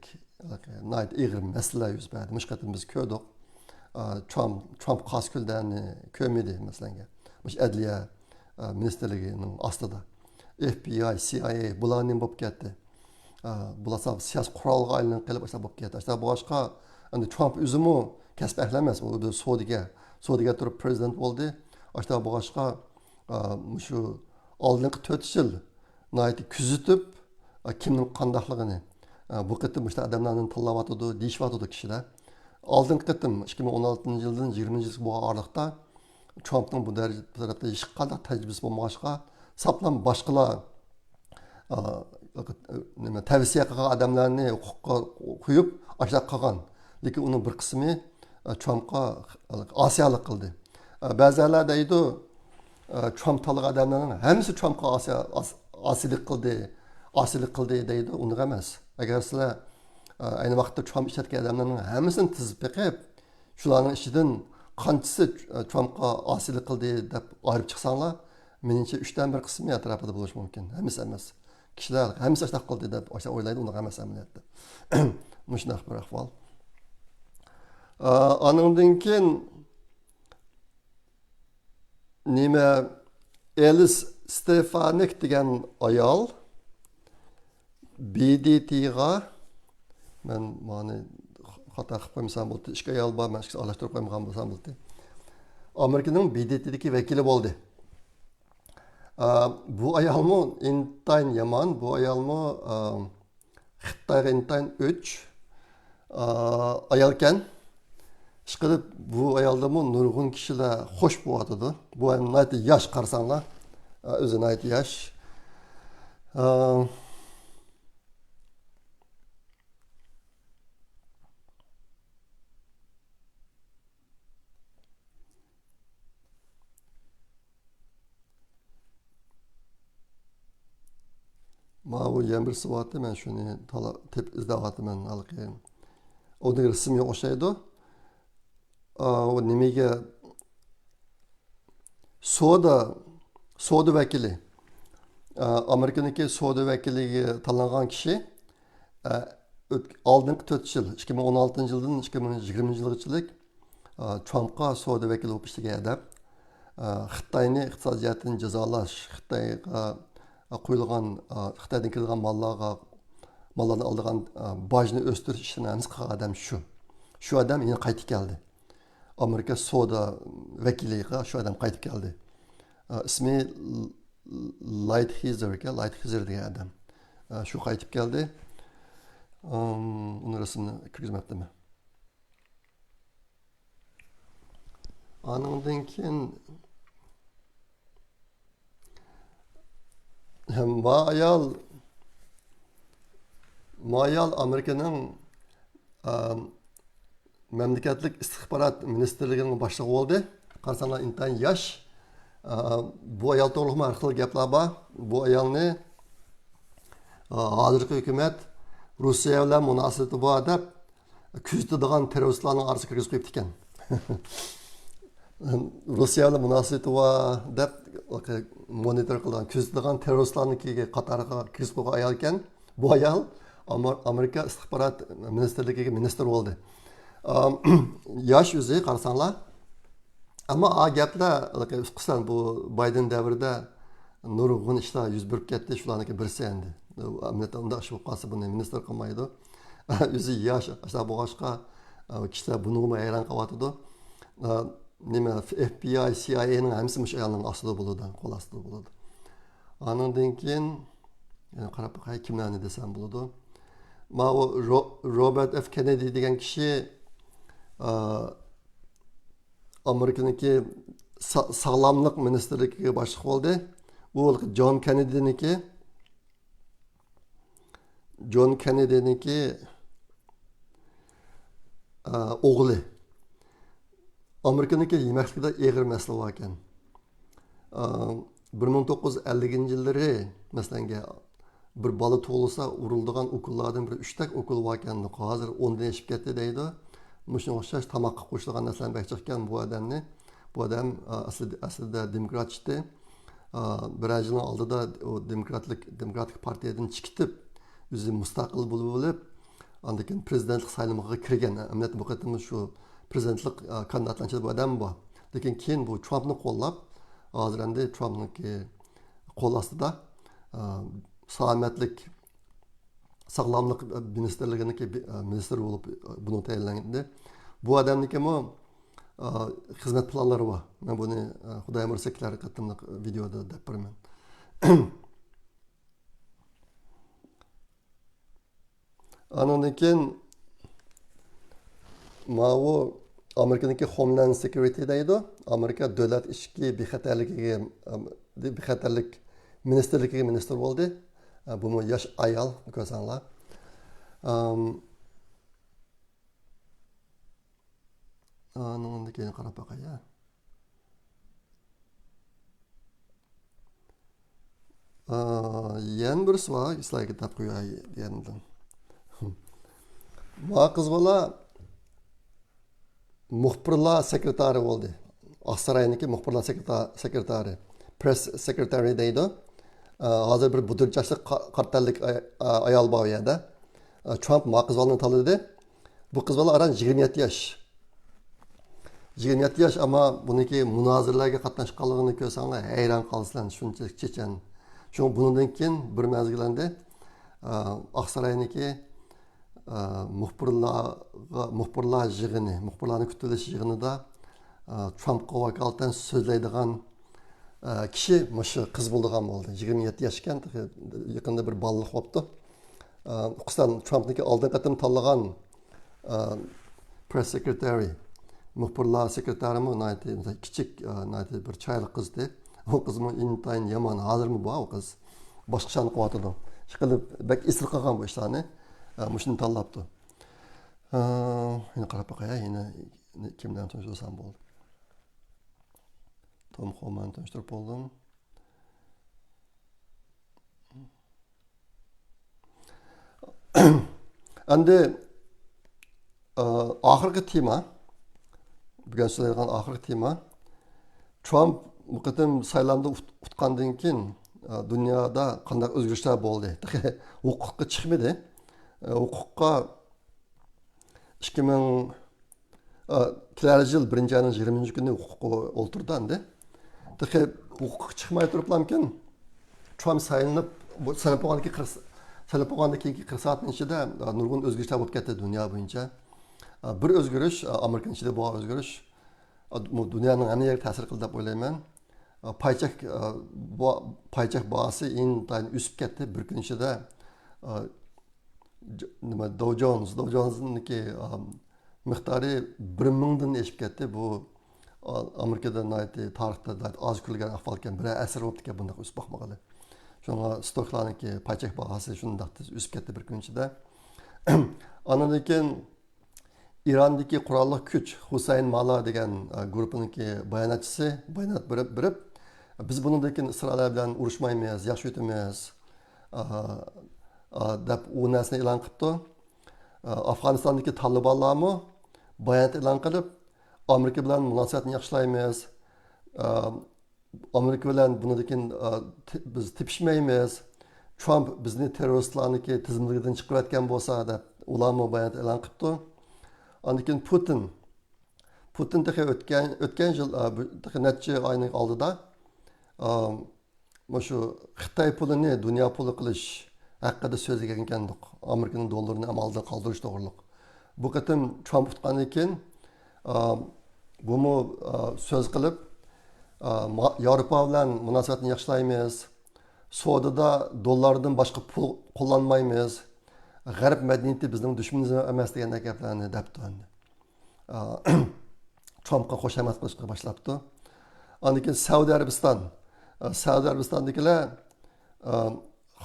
ناھايىتى ئېغىر مەسىلىلەر يۈز بەردى. مۇشۇ قېتىم بىز كۆردۇق. ئا، ترامپ، ترامپ قاسكۈلدەرنى كۆرمىدى، مەسىلەنگە. مۇشۇ ئەدلىيە، ئە، مىنىستىرلىكىنىڭ ئاستىدا. ئېف بى ئاي، سى ئاي ئەي بۇلار نېمە بولۇپ كەتتى؟ ئە، بۇلار سا-، سىياسىي قورالغا ئايلىنىپ قېلىپ، ئاشۇنداق بولۇپ كەتتى. ئاشۇنداق بولغاچقا، ئەمدى ترامپ ئۆزىمۇ كەسپىي ئەھلى ئەمەس، ئۇ بىر سودىگەر، سودىگەر تۇرۇپ پرېزىدېنت بولدى. ئاشۇنداق بولغاچقا، ئە، مۇشۇ ئالدىنقى تۆت يىل ناھايىتى كۆزىتىپ، ئە، كىمنىڭ قانداقلىقىنى، ئە، بۇ قېتىم مۇشۇنداق ئادەملەرنى تاللاۋاتىدۇ، دېيىشىۋاتىدۇ كىشىلەر. ئالدىنقى قېتىم ئىككى مىڭ ئون ئالتىنچى يىلدىن يىگىرمىنچى يىلغىچە بولغان ئارىلىقتا ترامپنىڭ بۇ دەرىجە، بۇ تەرەپتە ھېچقانداق تەجرىبىسى بولمىغاچقا، ساپلا باشقىلار، ئا، نېمە، تەۋسىيە قىلغان ئادەملەرنى ھوقۇققا قويۇپ، ئاشۇنداق قىلغان. لېكىن ئۇنىڭ بىر قىسمى، ئا، ترامپقا ئاسىيلىق قىلدى. ئا، بەزىلەر دەيدۇ، ئا، ترامپ تاللىغان ئادەملەرنىڭ ھەممىسى ترامپقا ئاسىيا-، ئاس-، ئاسىيلىق قىلدى، ئاسىيلىق قىلدى دەيدۇ. ئۇنداق ئەمەس. ئەگەر سىلەر، ئا، ئەينى ۋاقىتتا ترامپ ئىشلەتكەن ئادەملەرنىڭ ھەممىسىنى تىزىپ بېقىپ، شۇلارنىڭ ئىچىدىن قانچىسى، ئە، ترامپقا ئاسىيلىق قىلدى دەپ ئايرىپ چىقساڭلار، مېنىڭچە ئۈچتىن بىر قىسمى ئەتراپىدا بولۇشى مۇمكىن. ھەممىسى ئەمەس. كىشىلەر ھەممىسى ئاشۇنداق قىلدى دەپ ئاشۇنداق ئويلايدۇ، ئۇنداق ئەمەس ئەمەلىيەتتە. مۇشۇنداق بىر ئەھۋال. ئا، ئانىڭدىن كېيىن نېمە، ئېلىس ستېفانىك دېگەن ئايال بى دى تىغا، مەن مانى خاتا قىلىپ قويمىسام بولدى، ئىككى ئايال بار، مەن ئىككىسىنى ئارىلاشتۇرۇپ قويمىغان بولسام بولدى. ئامېرىكىنىڭ بى دى تىدىكى ۋەكىلى بولدى. ئا، بۇ ئايالمۇ ئىنتايىن يامان، بۇ ئايالمۇ، ئا، خىتايغا ئىنتايىن ئۆچ، ئا، ئايالكەن. ئىشقىلىپ، بۇ ئايالدىنمۇ نۇرغۇن كىشىلەر خوش بولۇۋاتىدۇ. بۇ ئايال ناھايىتى ياش، قارىساڭلار. ئا، ئۆزى ناھايىتى ياش. ئا، ماۋۇ يەنە بىرسى بارتى، مەن شۇنى تالا-، تېپىپ ئىزدەۋاتىمەن ھېلىقى. ئۇنىڭ رەسىمى يوق ئوخشايدۇ. ئا، ئۇ نېمىگە؟ سودا، سودا ۋەكىلى. ئا، ئامېرىكىنىڭكى سودا ۋەكىلىگە تاللانغان كىشى، ئا، ئۆت-، ئالدىنقى تۆت يىل، ئىككى مىڭ ئون ئالتىنچى يىلدىن ئىككى مىڭ يىگىرمىنچى يىلغىچىلىك، ئا، ترامپقا سودا ۋەكىلى بولۇپ ئىشلىگەن ئادەم. ئا، خىتاينى ئىقتىسادىي جەھەتتىن جازالاش، خىتايغا قويۇلغان، ئا، خىتايدىن كېلىدىغان ماللارغا، ماللارنى ئالىدىغان، ئا، باجنى ئۆستۈرۈش ئىشىنى ھەممىسى قىلغان ئادەم شۇ. شۇ ئادەم يەنە قايتىپ كەلدى. ئامېرىكا سودا ۋەكىلىگە شۇ ئادەم قايتىپ كەلدى. ئا، ئىسمى ل-، لايت خىزېر ئىكەن، لايت خىزېر دېگەن ئادەم. ئا، شۇ قايتىپ كەلدى. ئىم، ئۇنىڭ رەسىمىنى كىرگۈزمەپتىمەن. ئانىڭدىن كېيىن ما ئايال، ما ئايال ئامېرىكىنىڭ، ئا، مەملىكەتلىك ئىستىخبارات مىنىستىرلىكىنىڭ باشلىقى بولدى. قارىساڭلار ئىنتايىن ياش. ئا، بۇ ئايال توغرىلىقمۇ ھەر خىل گەپلەر بار. بۇ ئايالنى، ئا، ھازىرقى ھۆكۈمەت روسىيە بىلەن مۇناسىۋىتى بار دەپ، كۆزىتىدىغان تېررورىستلارنىڭ ئارىسىغا كىرگۈزۈپ قويۇپتىكەن. روسىيە بىلەن مۇناسىۋىتى بار دەپ، مونىتور قىلىدىغان، كۆزىتىدىغان تېررورىستلارنىڭكى قاتارىغا كىرگۈزۈپ قويغان ئايال ئىكەن. بۇ ئايال ئامېر-، ئامېرىكا ئىستىخبارات مىنىستىرلىكىگە مىنىستىر بولدى. ئام، ياش ئۆزى، قارىساڭلار. ئەمما ئا گەپلەر، خۇسۇسەن بۇ بايدېن دەۋرىدە نۇرغۇن ئىشلار يۈز بېرىپ كەتتى، شۇلارنىڭكى بىرسى ئەمدى. ئەمدى ئۇنداق ئىش بولۇپ قالسا، بۇنى مىنىستىر قىلمايدۇ. ئۆزى ياش، ئاشۇنداق بولغاچقا، كىشىلەر بۇنىڭغىمۇ ھەيران قېلىۋاتىدۇ. نېمە، ئېف بى ئاي، سى ئاي ئەينىڭ ھەممىسى مۇشۇ ئايالنىڭ ئاستىدا بولىدۇ، قول ئاستىدا بولىدۇ. ئانىڭدىن كېيىن، يەنە قاراپ باقاي، كىملەرنى دېسەم بولىدۇ. ماۋۇ رو-، روبېرت ئېف كېننېدى دېگەن كىشى، ئا، ئامېرىكىنىڭكى سا-، ساغلاملىق مىنىستىرلىكىگە باشلىق بولدى. ئۇ جون كېننېدىنىڭكى، جون كېننېدىنىڭكى، ئا، ئوغلى. ئامېرىكىنىڭكى يېمەكلىكىدە ئېغىر مەسىلە بار ئىكەن. ئا، بىر مىڭ توققۇز يۈز ئەللىكىنچى يىللىرى، مەسىلەن، بىر بالا تۇغۇلسا ئۇرۇلىدىغان ئوكۇللاردىن بىر ئۈچتەك ئوكۇل بار ئىكەن، ھازىر ئوندىن ئېشىپ كەتتى دەيدۇ. مۇشۇنىڭغا ئوخشاش تاماققا قوشۇلغان نەرسىلەرنى بەك جىقكەن بۇ ئادەمنى. بۇ ئادەم، ئا، ئەسلىدە، ئەسلىدە دېموكرات ئىدى. ئا، بىرەر يىلنىڭ ئالدىدا ئۇ دېموكراتلىق، دېموكراتىك پارتىيەدىن چىقىپ، ئۆزى مۇستەقىل بولۇپ، ئاندىن كېيىن پرېزىدېنتلىق سايلىمىغا كىرگەن. ئەمەلىيەتتە بۇ قېتىم شۇ پرېزىدېنتلىق، ئا، كاندىداتلارنىڭ ئىچىدە بۇ ئادەم بار. لېكىن كېيىن بۇ ترامپنى قوللاپ، ھازىر ئەمدى ترامپنىڭكى قول ئاستىدا، ئە، سالامەتلىك، ساغلاملىق مىنىستىرلىكىنىڭكى بى-، ئە، مىنىستىرى بولۇپ، ئە، بۇنىڭ تەيىنلەندى. بۇ ئادەمنىڭكىمۇ، ئە، خىزمەت پىلانلىرى بار. مەن بۇنى، ئە، خۇدايىم بۇيرۇسا كېلەر قېتىملىق ۋىدېيودا دەپ بېرىمەن. ئانىڭدىن كېيىن ماۋۇ ئامېرىكىنىڭكى Homeland Security دەيدۇ. ئامېرىكا دۆلەت ئىچكى بىخەتەرلىكىگە، بىخەتەرلىك مىنىستىرلىكىگە مىنىستىر بولدى. بۇمۇ ياش ئايال، كۆرسەڭلار. ئام، ئانىڭدىن كېيىن قاراپ باقاي. ئا، يەنە بىرسى بار، ئىسلارغا دەپ قوياي دېگەندىم. ما قىز بالا مۇخبىرلار سېكرېتارى بولدى. ئاقساراينىڭكى مۇخبىرلار سېكرېتا-، سېكرېتارى، پرېس سېكرېتارى دەيدۇ. ئا، ھازىر بىر بۇدرىچاشلىق قا-، قارا تەنلىك ئاي-، ئا-، ئايال بار ئۇ يەردە. ئا، ترامپ ما قىز بالىنى تاللىدى. بۇ قىز بالا ئاران يىگىرمە يەتتە ياش. يىگىرمە يەتتە ياش، ئەمما بۇنىڭكى مۇنازىرىلەرگە قاتناشقانلىقىنى كۆرسەڭلار ھەيران قالىسىلەر، شۇنچىلىك چېچەن. شۇڭا بۇنىڭدىن كېيىن بىر مەزگىل ئەمدى، ئا، ئاقساراينىڭكى، ئا، مۇخبىرلارغا، مۇخبىرلار يىغىنى، مۇخبىرلارنى كۈتۈۋېلىش يىغىنىدا، ئا، ترامپقا ۋاكالىتەن سۆزلەيدىغان، ئا، كىشى مۇشۇ قىز بولىدىغان بولدى. يىگىرمە يەتتە ياش ئىكەن، تېخى يېقىندا بىر بالىلىق بوپتۇ. ئا، خۇسۇسەن ترامپنىڭكى ئالدىنقى قېتىم تاللىغان، ئا، پرېس سېكرېتارى، مۇخبىرلار سېكرېتارىمۇ ناھايىتى كىچىك، ئا، ناھايىتى بىر چىرايلىق قىز ئىدى. ئۇ قىزمۇ ئىنتايىن يامان، ھازىرمۇ بار ئۇ قىز. باشقا ئىشلارنى قىلىۋاتىدۇ. ئىشقىلىپ بەك ئېسىل قىلغان بۇ ئىشلارنى. ئا، مۇشۇنى تاللاپتۇ. ئا، يەنە قاراپ باقاي، يەنە كىملەرنى تونۇشتۇرسام بولدى. توم خولماننى تونۇشتۇرۇپ بولدۇم. ئەمدى، ئا، ئاخىرقى تېما، بۈگۈن سۆزلەيدىغان ئاخىرقى تېما، ترامپ بۇ قېتىم سايلامدا ئۇت-، ئۇتقاندىن كېيىن، ئا، دۇنيادا قانداق ئۆزگىرىشلەر بولدى؟ تېخى ھوقۇققا چىقمىدى. ئا، ھوقۇققا ئىككى مىڭ، ئا، كېلەر يىل بىرىنچى ئاينىڭ يىگىرمىنچى كۈنى ھوقۇققا ئولتۇرىدۇ ئەمدى. تېخى ھوقۇققا چىقماي تۇرۇپلامكىن، ترامپ سايلىنىپ، بۇ سايلىنىپ بولغاندىن كېيىن قىرىق، سايلىنىپ بولغاندىن كېيىنكى قىرىق سائەتنىڭ ئىچىدە، ئا، نۇرغۇن ئۆزگىرىشلەر بولۇپ كەتتى دۇنيا بويىچە. ئا، بىر ئۆزگىرىش، ئا، ئامېرىكىنىڭ ئىچىدە بولغان ئۆزگىرىش، ئا، بۇ دۇنيانىڭ ھەممە يېرىگە تەسىر قىلدى دەپ ئويلايمەن. ئا، پاي چەك، ئا، با-، پاي چەك باھاسى ئىنتايىن ئۆسۈپ كەتتى بىر كۈن ئىچىدە. ئا، ج-، نېمە، داۋ جونس، داۋ جونسنىڭكى، ئا، مىقدارى بىر مىڭدىن ئېشىپ كەتتى. بۇ، ئا، ئامېرىكىدا ناھايىتى، تارىختا ناھايىتى ئاز كۆرۈلگەن ئەھۋالكەن، بىرەر ئەسىر بوپتىكەن بۇنداق ئۆسۈپ باقمىغىلى. شۇڭا ستوكلارنىڭكى پاي چەك باھاسى شۇنداق تېز ئۆسۈپ كەتتى بىر كۈن ئىچىدە. ئاندىن كېيىن ئىراندىكى قوراللىق كۈچ، ھۇسەين مالا دېگەن، ئا، گۇرۇپپىنىڭكى باياناتچىسى بايانات بېرىپ، بېرىپ، بىز بۇنىڭدىن كېيىن ئىسرائىلىيە بىلەن ئۇرۇشمايمىز، ياخشى ئۆتىمىز، ئا، ئا، دەپ ئۇ نەرسىنى ئېلان قىپتۇ. ئا، ئافغانىستاندىكى تالىبانلارمۇ بايانات ئېلان قىلىپ، ئامېرىكا بىلەن مۇناسىۋەتنى ياخشىلايمىز، ئا، ئامېرىكا بىلەن بۇنىڭدىن كېيىن، ئا، تې-، بىز تېپىشمەيمىز. ترامپ بىزنى تېررورىستلارنىڭكى تىزىملىكىدىن چىقىرىۋەتكەن بولسا، دەپ ئۇلارمۇ بايانات ئېلان قىپتۇ. ئاندىن كېيىن پۇتىن. پۇتىن تېخى ئۆتكەن، ئۆتكەن يىل، ئا، بۇ، تېخى نەچچە ئاينىڭ ئالدىدا، ئا، مۇشۇ خىتاي پۇلىنى دۇنيا پۇلى قىلىش ھەققىدە سۆزلىگەنىكەندۇق. ئامېرىكىنىڭ دوللىرىنى ئەمەلدىن قالدۇرۇش توغرۇلۇق. بۇ قېتىم ترامپ ئۇتقاندىن كېيىن، ئا، بۇمۇ، ئا، سۆز قىلىپ، ئا، ما-، ياۋروپا بىلەن مۇناسىۋەتنى ياخشىلايمىز، سودىدا دوللاردىن باشقا پۇل قوللانمايمىز، غەرب مەدەنىيىتى بىزنىڭ دۈشمىنىمىز ئەمەس دېگەندەك گەپلەرنى دەپتۇ ئەمدى. ئا، ترامپقا خۇشامەت قىلىشقا باشلاپتۇ. ئاندىن كېيىن سەئۇدى ئەرەبىستان، ئا، سەئۇدى ئەرەبىستاندىكىلەر، ئا،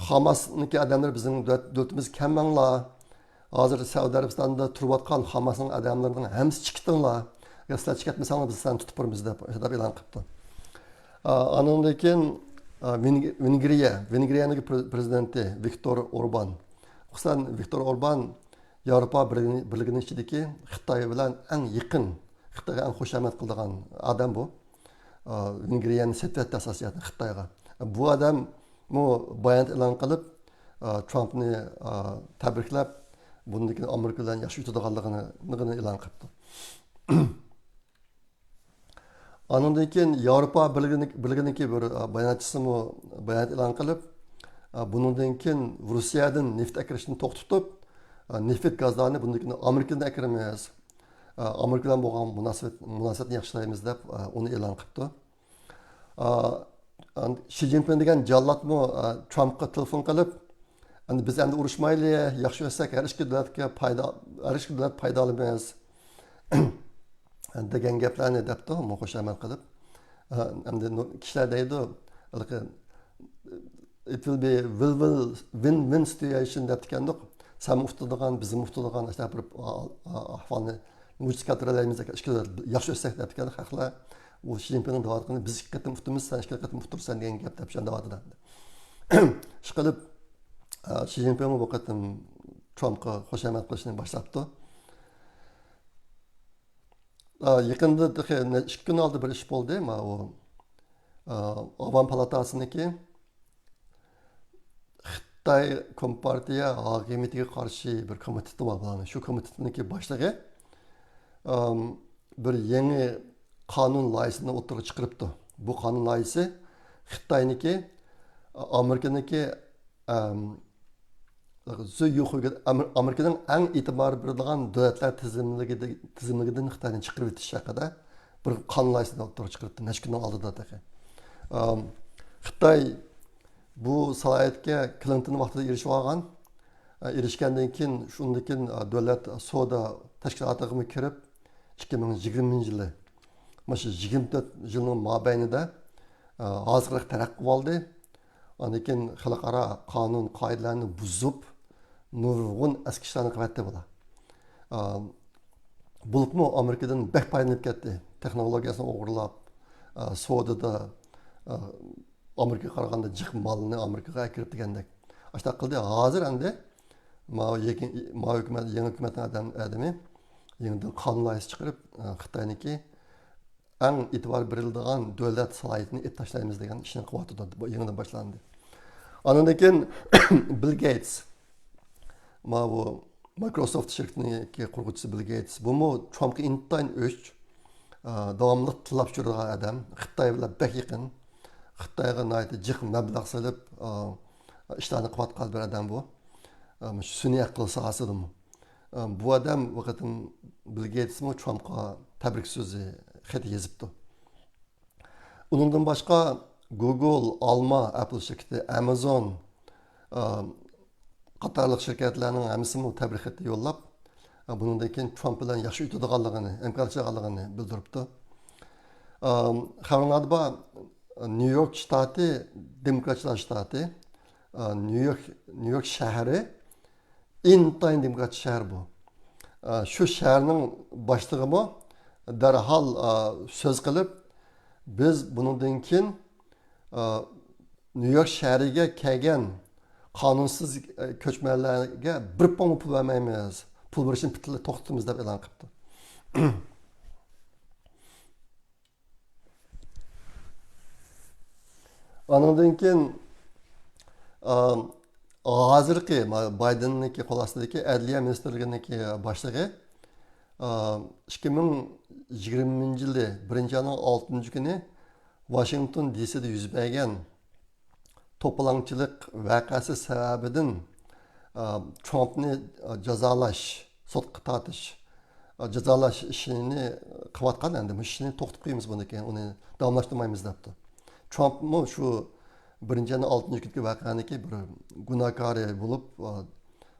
خاماسنىڭكى ئادەملىرى بىزنىڭ دۆلەت-، دۆلىتىمىزگە كەلمەڭلار. ھازىر سەئۇدى ئەرەبىستاندا تۇرۇۋاتقان خاماسنىڭ ئادەملىرىنىڭ ھەممىسى چىقىتىڭلار. ئەگەر سىلەر چىقىتمىسەڭلار، بىز سىلەرنى تۇتۇپ بارىمىز دەپ، دەپ ئېلان قىپتۇ. ئا، ئانىڭدىن كېيىن، ئا، ۋېنگ-، ۋېنگرىيە، ۋېنگرىيەنىڭ پرې-، پرېزىدېنتى ۋىكتور ئوربان. خۇسۇسەن ۋىكتور ئوربان ياۋروپا بىرلىكىنىڭ ئىچىدىكى خىتاي بىلەن ئەڭ يېقىن، خىتايغا ئەڭ خۇشامەت قىلىدىغان ئادەم بۇ. ئا، ۋېنگرىيەنى سېتىۋەتتى ئاساسىيەتنى خىتايغا. بۇ ئادەممۇ بايانات ئېلان قىلىپ، ئا، ترامپنى، ئا، تەبرىكلەپ، بۇندىن كېيىن ئامېرىكا بىلەن ياخشى ئۆتىدىغانلىقىنى ئېلان قىپتۇ. ئانىڭدىن كېيىن ياۋروپا بىرلىكىنىڭكى بىر باياناتچىسىمۇ بايانات ئېلان قىلىپ، بۇنىڭدىن كېيىن روسىيەدىن نېفىت ئەكىرىشنى توختىتىپ، نېفىت گازلارنى بۇندىن كېيىن ئامېرىكىدىن ئەكىرىمىز، ئامېرىكا بىلەن بولغان مۇناسىۋەت مۇناسىۋەتنى ياخشىلايمىز دەپ ئۇنى ئېلان قىپتۇ. شى جىنپىڭ دېگەن جاللاتمۇ ترامپقا تېلېفون قىلىپ، ئەمدى بىز ئەمدى ئۇرۇشمايلى، ياخشى ئۆتسەك ھەر ئىككى دۆلەتكە پايدا، ھەر ئىككى دۆلەت پايدا ئالىمىز دېگەن گەپلەرنى دەپتۇ، خۇشامەت قىلىپ. ئەمدى كىشىلەر دەيدۇ، ھېلىقى it will be will will win win situation دەپتىكەندۇق. سەنمۇ ئۇتىدىغان، بىزمۇ ئۇتىدىغان، ئاشۇنداق بىر ئەھۋالنى ۋۇجۇدقا كەلتۈرەلەيمىز، ئىككى دۆلەت ياخشى ئۆتسەك دەپتىكەن خەقلەر. ئۇ شى جىنپىڭنىڭ دەۋاتقىنى، بىز ئىككى قېتىم ئۇتىمىز، سەن ئىككى قېتىم ئۇتتۇرىسەن دېگەن گەپ دەپ شۇنداق دەۋاتىدۇ. ئىشقىلىپ، شى جىنپىڭمۇ بۇ قېتىم ترامپقا خۇشامەت قىلىشنى باشلاپتۇ. يېقىندا تېخى ئىككى كۈن ئالدى بىر ئىش بولدى. ماۋۇ ئاۋام پالاتاسىنىڭكى خىتاي كومپارتىيە ھاكىمىيىتىگە قارشى بىر كومىتېتى بار بۇلارنىڭ. شۇ كومىتېتنىڭكى باشلىقى بىر يېڭى قانۇن لايىھىسىنى ئوتتۇرىغا چىقىرىپتۇ. بۇ قانۇن لايىھىسى خىتاينىڭكى، ئامېرىكىنىڭكى، ئەم، زۈيۈخۇگە ئامېرىكىنىڭ ئەڭ ئېتىبار بېرىدىغان دۆلەتلەر تىزىملىكىدە-، تىزىملىكىدىن خىتاينى چىقىرىۋېتىش ھەققىدە بىر قانۇن لايىھىسىنى ئوتتۇرىغا چىقىرىپتۇ، نەچچە كۈننىڭ ئالدىدا تېخى. ئام، خىتاي بۇ سالاھىيەتكە كلىنتون ۋاقتىدا ئېرىشىپ ئالغان. ئېرىشكەندىن كېيىن، شۇندىن كېيىن دۆلەت سودا تەشكىلاتىغىمۇ كىرىپ، ئىككى مىڭ يىگىرمىنچى يىلى، مانا شۇ يىگىرمە تۆت يىلنىڭ مابەينىدە ھازىرغا تەرەققىي قىلىۋالدى. ئاندىن كېيىن خەلقئارا قانۇن قائىدىلەرنى بۇزۇپ، نۇرغۇن ئەسكى ئىشلارنى قىلىۋەتتى بۇلار. بولۇپمۇ ئامېرىكىدىن بەك پايدىلىنىپ كەتتى. تېخنولوگىيەسىنى ئوغرىلاپ، سودىدا ئامېرىكىغا قارىغاندا جىق مالنى ئامېرىكىغا ئەكىرىپ دېگەندەك. ئاشۇنداق قىلدى. ھازىر ئەمدى ماۋۇ يېقىن، ماۋۇ ھۆكۈمەت، يېڭى ھۆكۈمەتنىڭ ئادەم-، ئادىمى يېڭىدىن قانۇن لايىھىسى چىقىرىپ، خىتاينىڭكى ئەڭ ئېتىبار بېرىلىدىغان دۆلەت سالاھىيىتىنى ئېلىپ تاشلايمىز دېگەن ئىشنى قىلىۋاتىدۇ. بۇ يېڭىدىن باشلاندى. ئاندىن كېيىن بىل گېيتس، ماۋۇ مايكروسوفت شىركىتىنىڭكى قۇرغۇچىسى بىل گېيتس، بۇمۇ ترامپقا ئىنتايىن ئۆچ، ئا، داۋاملىق تىللاپ يۈرىدىغان ئادەم، خىتاي بىلەن بەك يېقىن، خىتايغا ناھايىتى جىق مەبلەغ سېلىپ، ئا، ئىشلارنى قىلىۋاتقان بىر ئادەم بۇ. ئا، مۇشۇ سۈنئىي ئەقىل ساھەسىدىمۇ. ئا، بۇ ئادەم بۇ قېتىم بىل گېيتسمۇ ترامپقا تەبرىك سۆزى، خېتى يېزىپتۇ. ئۇنىڭدىن باشقا گوگول، ئالما، ئەپل شىركىتى، ئەمازون، ئا، قاتارلىق شىركەتلەرنىڭ ھەممىسىمۇ تەبرىك خېتى يوللاپ، ئا، بۇنىڭدىن كېيىن ترامپ بىلەن ياخشى ئۆتىدىغانلىقىنى، ھەمكارلىشىدىغانلىقىنى بىلدۈرۈپتۇ. ئا، خەۋەرلەردە بار، نيۇ يورك شتاتى، دېموكراتچىلار شتاتى، ئا، نيۇ يورك، نيۇ يورك شەھىرى ئىنتايىن دېموكراتىك شەھەر بۇ. ئا، شۇ شەھەرنىڭ باشلىقىمۇ دەرھال، ئا، سۆز قىلىپ، بىز بۇنىڭدىن كېيىن، ئا، نيۇ يورك شەھىرىگە كەلگەن قانۇنسىز، ئا، كۆچمەنلەرگە بىر پۇڭمۇ پۇل بەرمەيمىز، پۇل بېرىشنى پۈتۈنلەي توختىتىمىز دەپ ئېلان قىپتۇ. ئانىڭدىن كېيىن، ئا، ھازىرقى ما-، بايدېننىڭكى قول ئاستىدىكى ئەدلىيە مىنىستىرلىكىنىڭكى باشلىقى، ئا، ئىككى مىڭ يىگىرمىنچى يىلى بىرىنچى ئاينىڭ ئالتىنچى كۈنى ۋاشىنگتون دى سىدا يۈز بەرگەن توپىلاڭچىلىق ۋەقەسى سەۋەبىدىن، ئا، ترامپنى، ئا، جازالاش، سوتقا تارتىش، ئا، جازالاش ئىشىنى قىلىۋاتقان، ئەمدى مۇشۇ ئىشنى توختىتىپ قويىمىز بۇندىن كېيىن، ئۇنى داۋاملاشتۇرمايمىز دەپتۇ. ترامپمۇ شۇ بىرىنچى ئاينىڭ ئالتىنچى كۈنىدىكى ۋەقەنىڭكى بىر گۇناھكارى بولۇپ، ئا،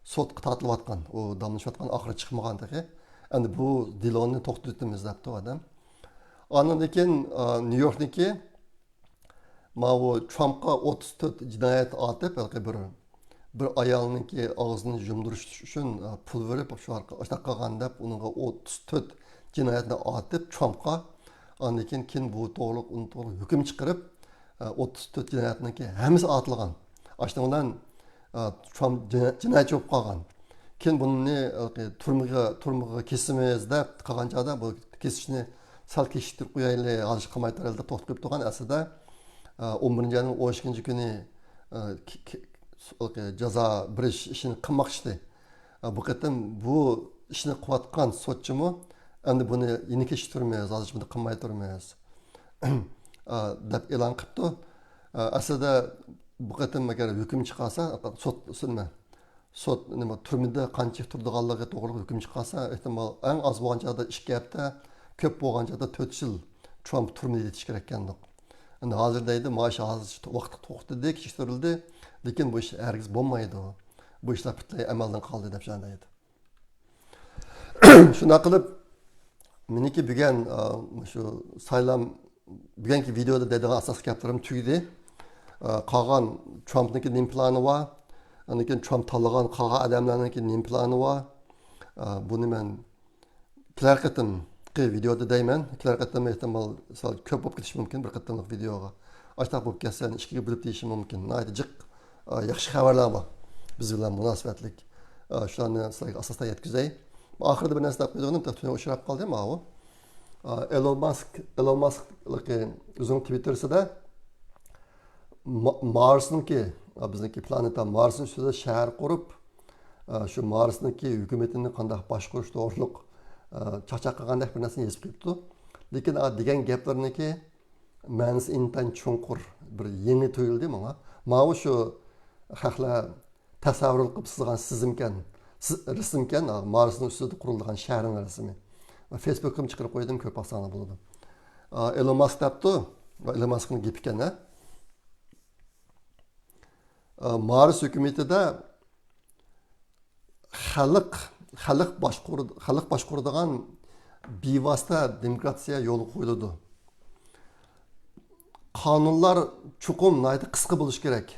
سوتقا تارتىلىۋاتقان، ئۇ داۋاملىشىۋاتقان، ئاخىرى چىقمىغان تېخى. ئەمدى بۇ دېلونى توختىتىمىز دەپتۇ ئادەم. ئاندىن كېيىن، ئا، نيۇ يوركنىڭكى ماۋۇ ترامپقا ئوتتۇز تۆت جىنايەت ئاتىپ، ھېلىقى بىر، بىر ئايالنىڭكى ئاغزىنى يۇمدۇرۇش ئۈچۈن، ئە، پۇل بېرىپ، شۇ ئارقا-، ئاشۇنداق قىلغان دەپ، ئۇنىڭغا ئوتتۇز تۆت جىنايەتنى ئاتىپ ترامپقا، ئاندىن كېيىن كېيىن بۇ توغرىلىق، ئۇ توغرىلىق ھۆكۈم چىقىرىپ، ئە، ئوتتۇز تۆت جىنايەتنىڭكى ھەممىسى ئاتىلغان. ئاشۇنىڭ بىلەن ئە، ترامپ جىنا-، جىنايەتچى بولۇپ قالغان. كېيىن بۇنى، ئە، تۈرمىگە، تۈرمىگە كېسىمىز دەپ قالغان چاغدا، بۇ كېسىشنى سەل كېچىكتۈرۈپ قويايلى، ھازىر قىلماي تۇرايلى دەپ توختىتىپ قويۇپ تۇرغان. ئەسلىدە، ئە، ئون بىرىنچى ئاينىڭ ئون ئىككىنچى كۈنى، ئە، ك-، ك-، جازا بېرىش ئىشىنى قىلماقچى ئىدى. ئە، بۇ قېتىم بۇ ئىشنى قىلىۋاتقان سوتچىمۇ، ئەمدى بۇنى يەنە كېچىكتۈرمەيمىز، ھازىر بۇنى قىلماي تۇرىمىز. ئا، دەپ ئېلان قىپتۇ. ئا، ئەسلىدە بۇ قېتىم ئەگەر ھۆكۈم چىقارسا، سوت، سوت نېمە، سوت، نېمە، تۈرمىدە قانچە تۇرىدىغانلىقى توغرىلىق ھۆكۈم چىقارسا، ئېھتىمال ئەڭ ئاز بولغان چاغدا ئىككى ھەپتە، كۆپ بولغان چاغدا تۆت يىل ترامپ تۈرمىدە يېتىش كېرەككەندۇق. ئەمدى ھازىر دەيدۇ، مانا شۇ ھازىر ۋاقىت توختىدى، كېچىكتۈرۈلدى، لېكىن بۇ ئىش ھەرگىز بولمايدۇ. بۇ ئىشلار پۈتۈنلەي ئەمەلدىن قالدى دەپ شۇنداق دەيدۇ. شۇنداق قىلىپ، مېنىڭكى بۈگۈن، ئا، شۇ سايلام، بۈگۈنكى ۋىدېئودا دەيدىغان ئاساسلىق گەپلىرىم تۈگىدى. ئا، قالغان ترامپنىڭكى نېمە پىلانى بار؟ ئاندىن كېيىن ترامپ تاللىغان قالغان ئادەملەرنىڭكى نېمە پىلانى بار؟ ئا، بۇنى مەن كېلەر قېتىمقى ۋىدېئودا دەيمەن. كېلەر قېتىم ئېھتىمال سەل كۆپ بولۇپ كېتىشى مۇمكىن بىر قېتىملىق ۋىدېئوغا. ئاشۇنداق بولۇپ كەتسە، يەنە ئىككىگە بۆلۈپ دېيىشىم مۇمكىن. ناھايىتى جىق، ئا، ياخشى خەۋەرلەر بار بىز بىلەن مۇناسىۋەتلىك. ئا، شۇلارنى سىلەرگە ئاساسەن يەتكۈزەي. ئاخىرىدا بىر نەرسە دەپ قويىدىغىنىم، تېخى تۈنۈگۈن ئۇچراپ قالدى ماۋۇ. ئا، ئېلون ماسك، ئېلون ماسك ئۆزىنىڭ تىۋىتتېرسىدا ما-، مارسنىڭكى، ئا، بىزنىڭكى پلانېتا مارسنىڭ ئۈستىدە شەھەر قۇرۇپ، ئا، شۇ مارسنىڭكى ھۆكۈمىتىنى قانداق باشقۇرۇش توغرۇلۇق، ئا، چاقچاق قىلغاندەك بىر نەرسىنى يېزىپ قويۇپتۇ. لېكىن، ئا، دېگەن گەپلىرىنىڭكى مەنىسى ئىنتايىن چوڭقۇر، بىر يېڭى تۇيۇلدى ماڭا. ماۋۇ شۇ خەقلەر تەسەۋۋۇر قىلىپ سىزغان سىزىمكەن، سىز-، رەسىمكەن، ئا، مارسنىڭ ئۈستىدە قۇرۇلىدىغان شەھەرنىڭ رەسىمى. فېيسبۇكقىمۇ چىقىرىپ قويدۇم، كۆرۈپ باقساڭلار بولىدۇ. ئا، ئېلون ماسك دەپتۇ، ئېلون ماسكنىڭ گېپى ئىكەن، ھە؟ ئا، مارس ھۆكۈمىتىدە خەلق، خەلق باشقۇر-، خەلق باشقۇرىدىغان بىۋاسىتە دېموكراتىيە يولغا قويۇلىدۇ. قانۇنلار چوقۇم ناھايىتى قىسقا بولۇشى كېرەك.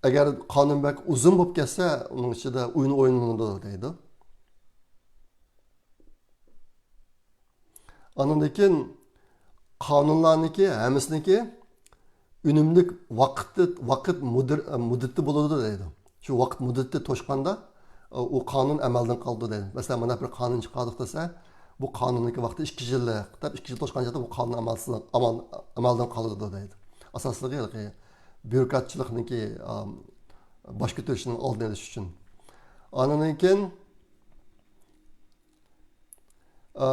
ئەگەر قانۇن بەك ئۇزۇن بولۇپ كەتسە، ئۇنىڭ ئىچىدە ئويۇن ئوينىلىدۇ دەيدۇ. ئاندىن كېيىن قانۇنلارنىڭكى ھەممىسىنىڭكى ئۈنۈملۈك ۋاقىت، ۋاقىت مۇدىر-، مۇددىتى بولىدۇ دەيدۇ. شۇ ۋاقىت مۇددىتى توشقاندا، ئۇ قانۇن ئەمەلدىن قالىدۇ دەيدۇ. مەسىلەن، مانا بىر قانۇن چىقاردۇق دېسە، بۇ قانۇننىڭكى ۋاقتى ئىككى يىللىق دەپ، ئىككى يىل توشقان چاغدا بۇ قانۇن ئەمەلسىز-، ئەمەل-، ئەمەلدىن قالىدۇ دەيدۇ. ئاساسلىقى ھېلىقى بيۇروكراتچىلىقنىڭكى، ئام، باش كۆتۈرۈشىنىڭ ئالدىنى ئېلىش ئۈچۈن. ئاندىن كېيىن، ئا،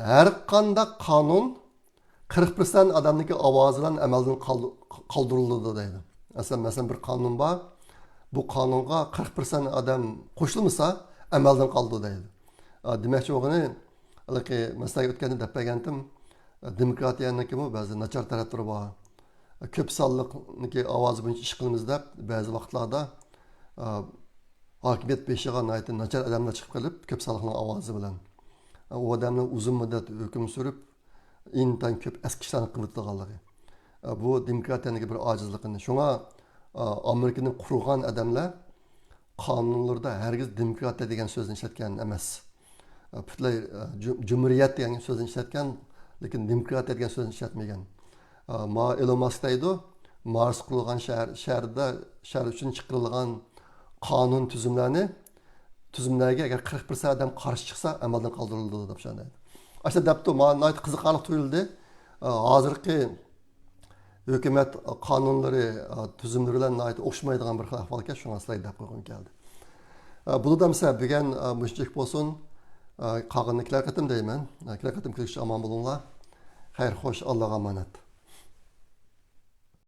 ھەر قانداق قانۇن قىرىق پىرسەنت ئادەمنىڭكى ئاۋازى بىلەن ئەمەلدىن قالدۇ-، قالدۇرۇلىدۇ دەيدۇ. مەسىلەن، مەسىلەن، بىر قانۇن بار، بۇ قانۇنغا قىرىق پىرسەنت ئادەم قوشۇلمىسا، ئەمەلدىن قالىدۇ دەيدۇ. ئا، دېمەكچى بولغىنى، ھېلىقى مەن سىلەرگە ئۆتكەندە دەپ بەرگەنتىم، دېموكراتىيەنىڭكىمۇ بەزى ناچار تەرەپلىرى بار. كۆپ سانلىقنىڭكى ئاۋازى بويىچە ئىش قىلىمىز دەپ، بەزى ۋاقىتلاردا، ئا، ھاكىمىيەت بېشىغا ناھايىتى ناچار ئادەملەر چىقىپ قېلىپ، كۆپ سانلىقنىڭ ئاۋازى بىلەن، ئا، ئۇ ئادەملەر ئۇزۇن مۇددەت ھۆكۈم سۈرۈپ، ئىنتايىن كۆپ ئەسكى ئىشلارنى قىلىۋېتىدىغانلىقى. ئا، بۇ دېموكراتىيەنىڭكى بىر ئاجىزلىقىنى. شۇڭا، ئا، ئامېرىكىنى قۇرغان ئادەملەر قانۇنلىرىدا ھەرگىز دېموكراتىيە دېگەن سۆزنى ئىشلەتكەن ئەمەس. پۈتۈنلەي، جۇ-، جۇمھۇرىيەت دېگەن سۆزنى ئىشلەتكەن، لېكىن دېموكراتىيە دېگەن سۆزنى ئىشلەتمىگەن. ما ئېلون ماسك دەيدۇ، مارس قۇرۇلغان شەھەر، شەھەردە، شەھەر ئۈچۈن چىقىرىلغان قانۇن تۈزۈملەرنى، تۈزۈملەرگە ئەگەر قىرىق پىرسەنت ئادەم قارشى چىقسا، ئەمەلدىن قالدۇرۇلىدۇ دەپ شۇنداق دەيدۇ. ئاشۇنداق دەپتۇ، ماڭا ناھايىتى قىزىقارلىق تۇيۇلدى. ھازىرقى ھۆكۈمەت قانۇنلىرى، تۈزۈملىرى بىلەن ناھايىتى ئوخشىمايدىغان بىر خىل ئەھۋالكەن، شۇڭا سىلەرگە دەپ قويغۇم كەلدى. بولىدۇ ئەمىسە، بۈگۈن مۇشۇنچىلىك بولسۇن. قالغىنىنى كېلەر قېتىم دەيمەن. كېلەر قېتىم كۆرۈشكىچە ئامان بولۇڭلار. خەير، خوش، ئاللاغا ئامانەت.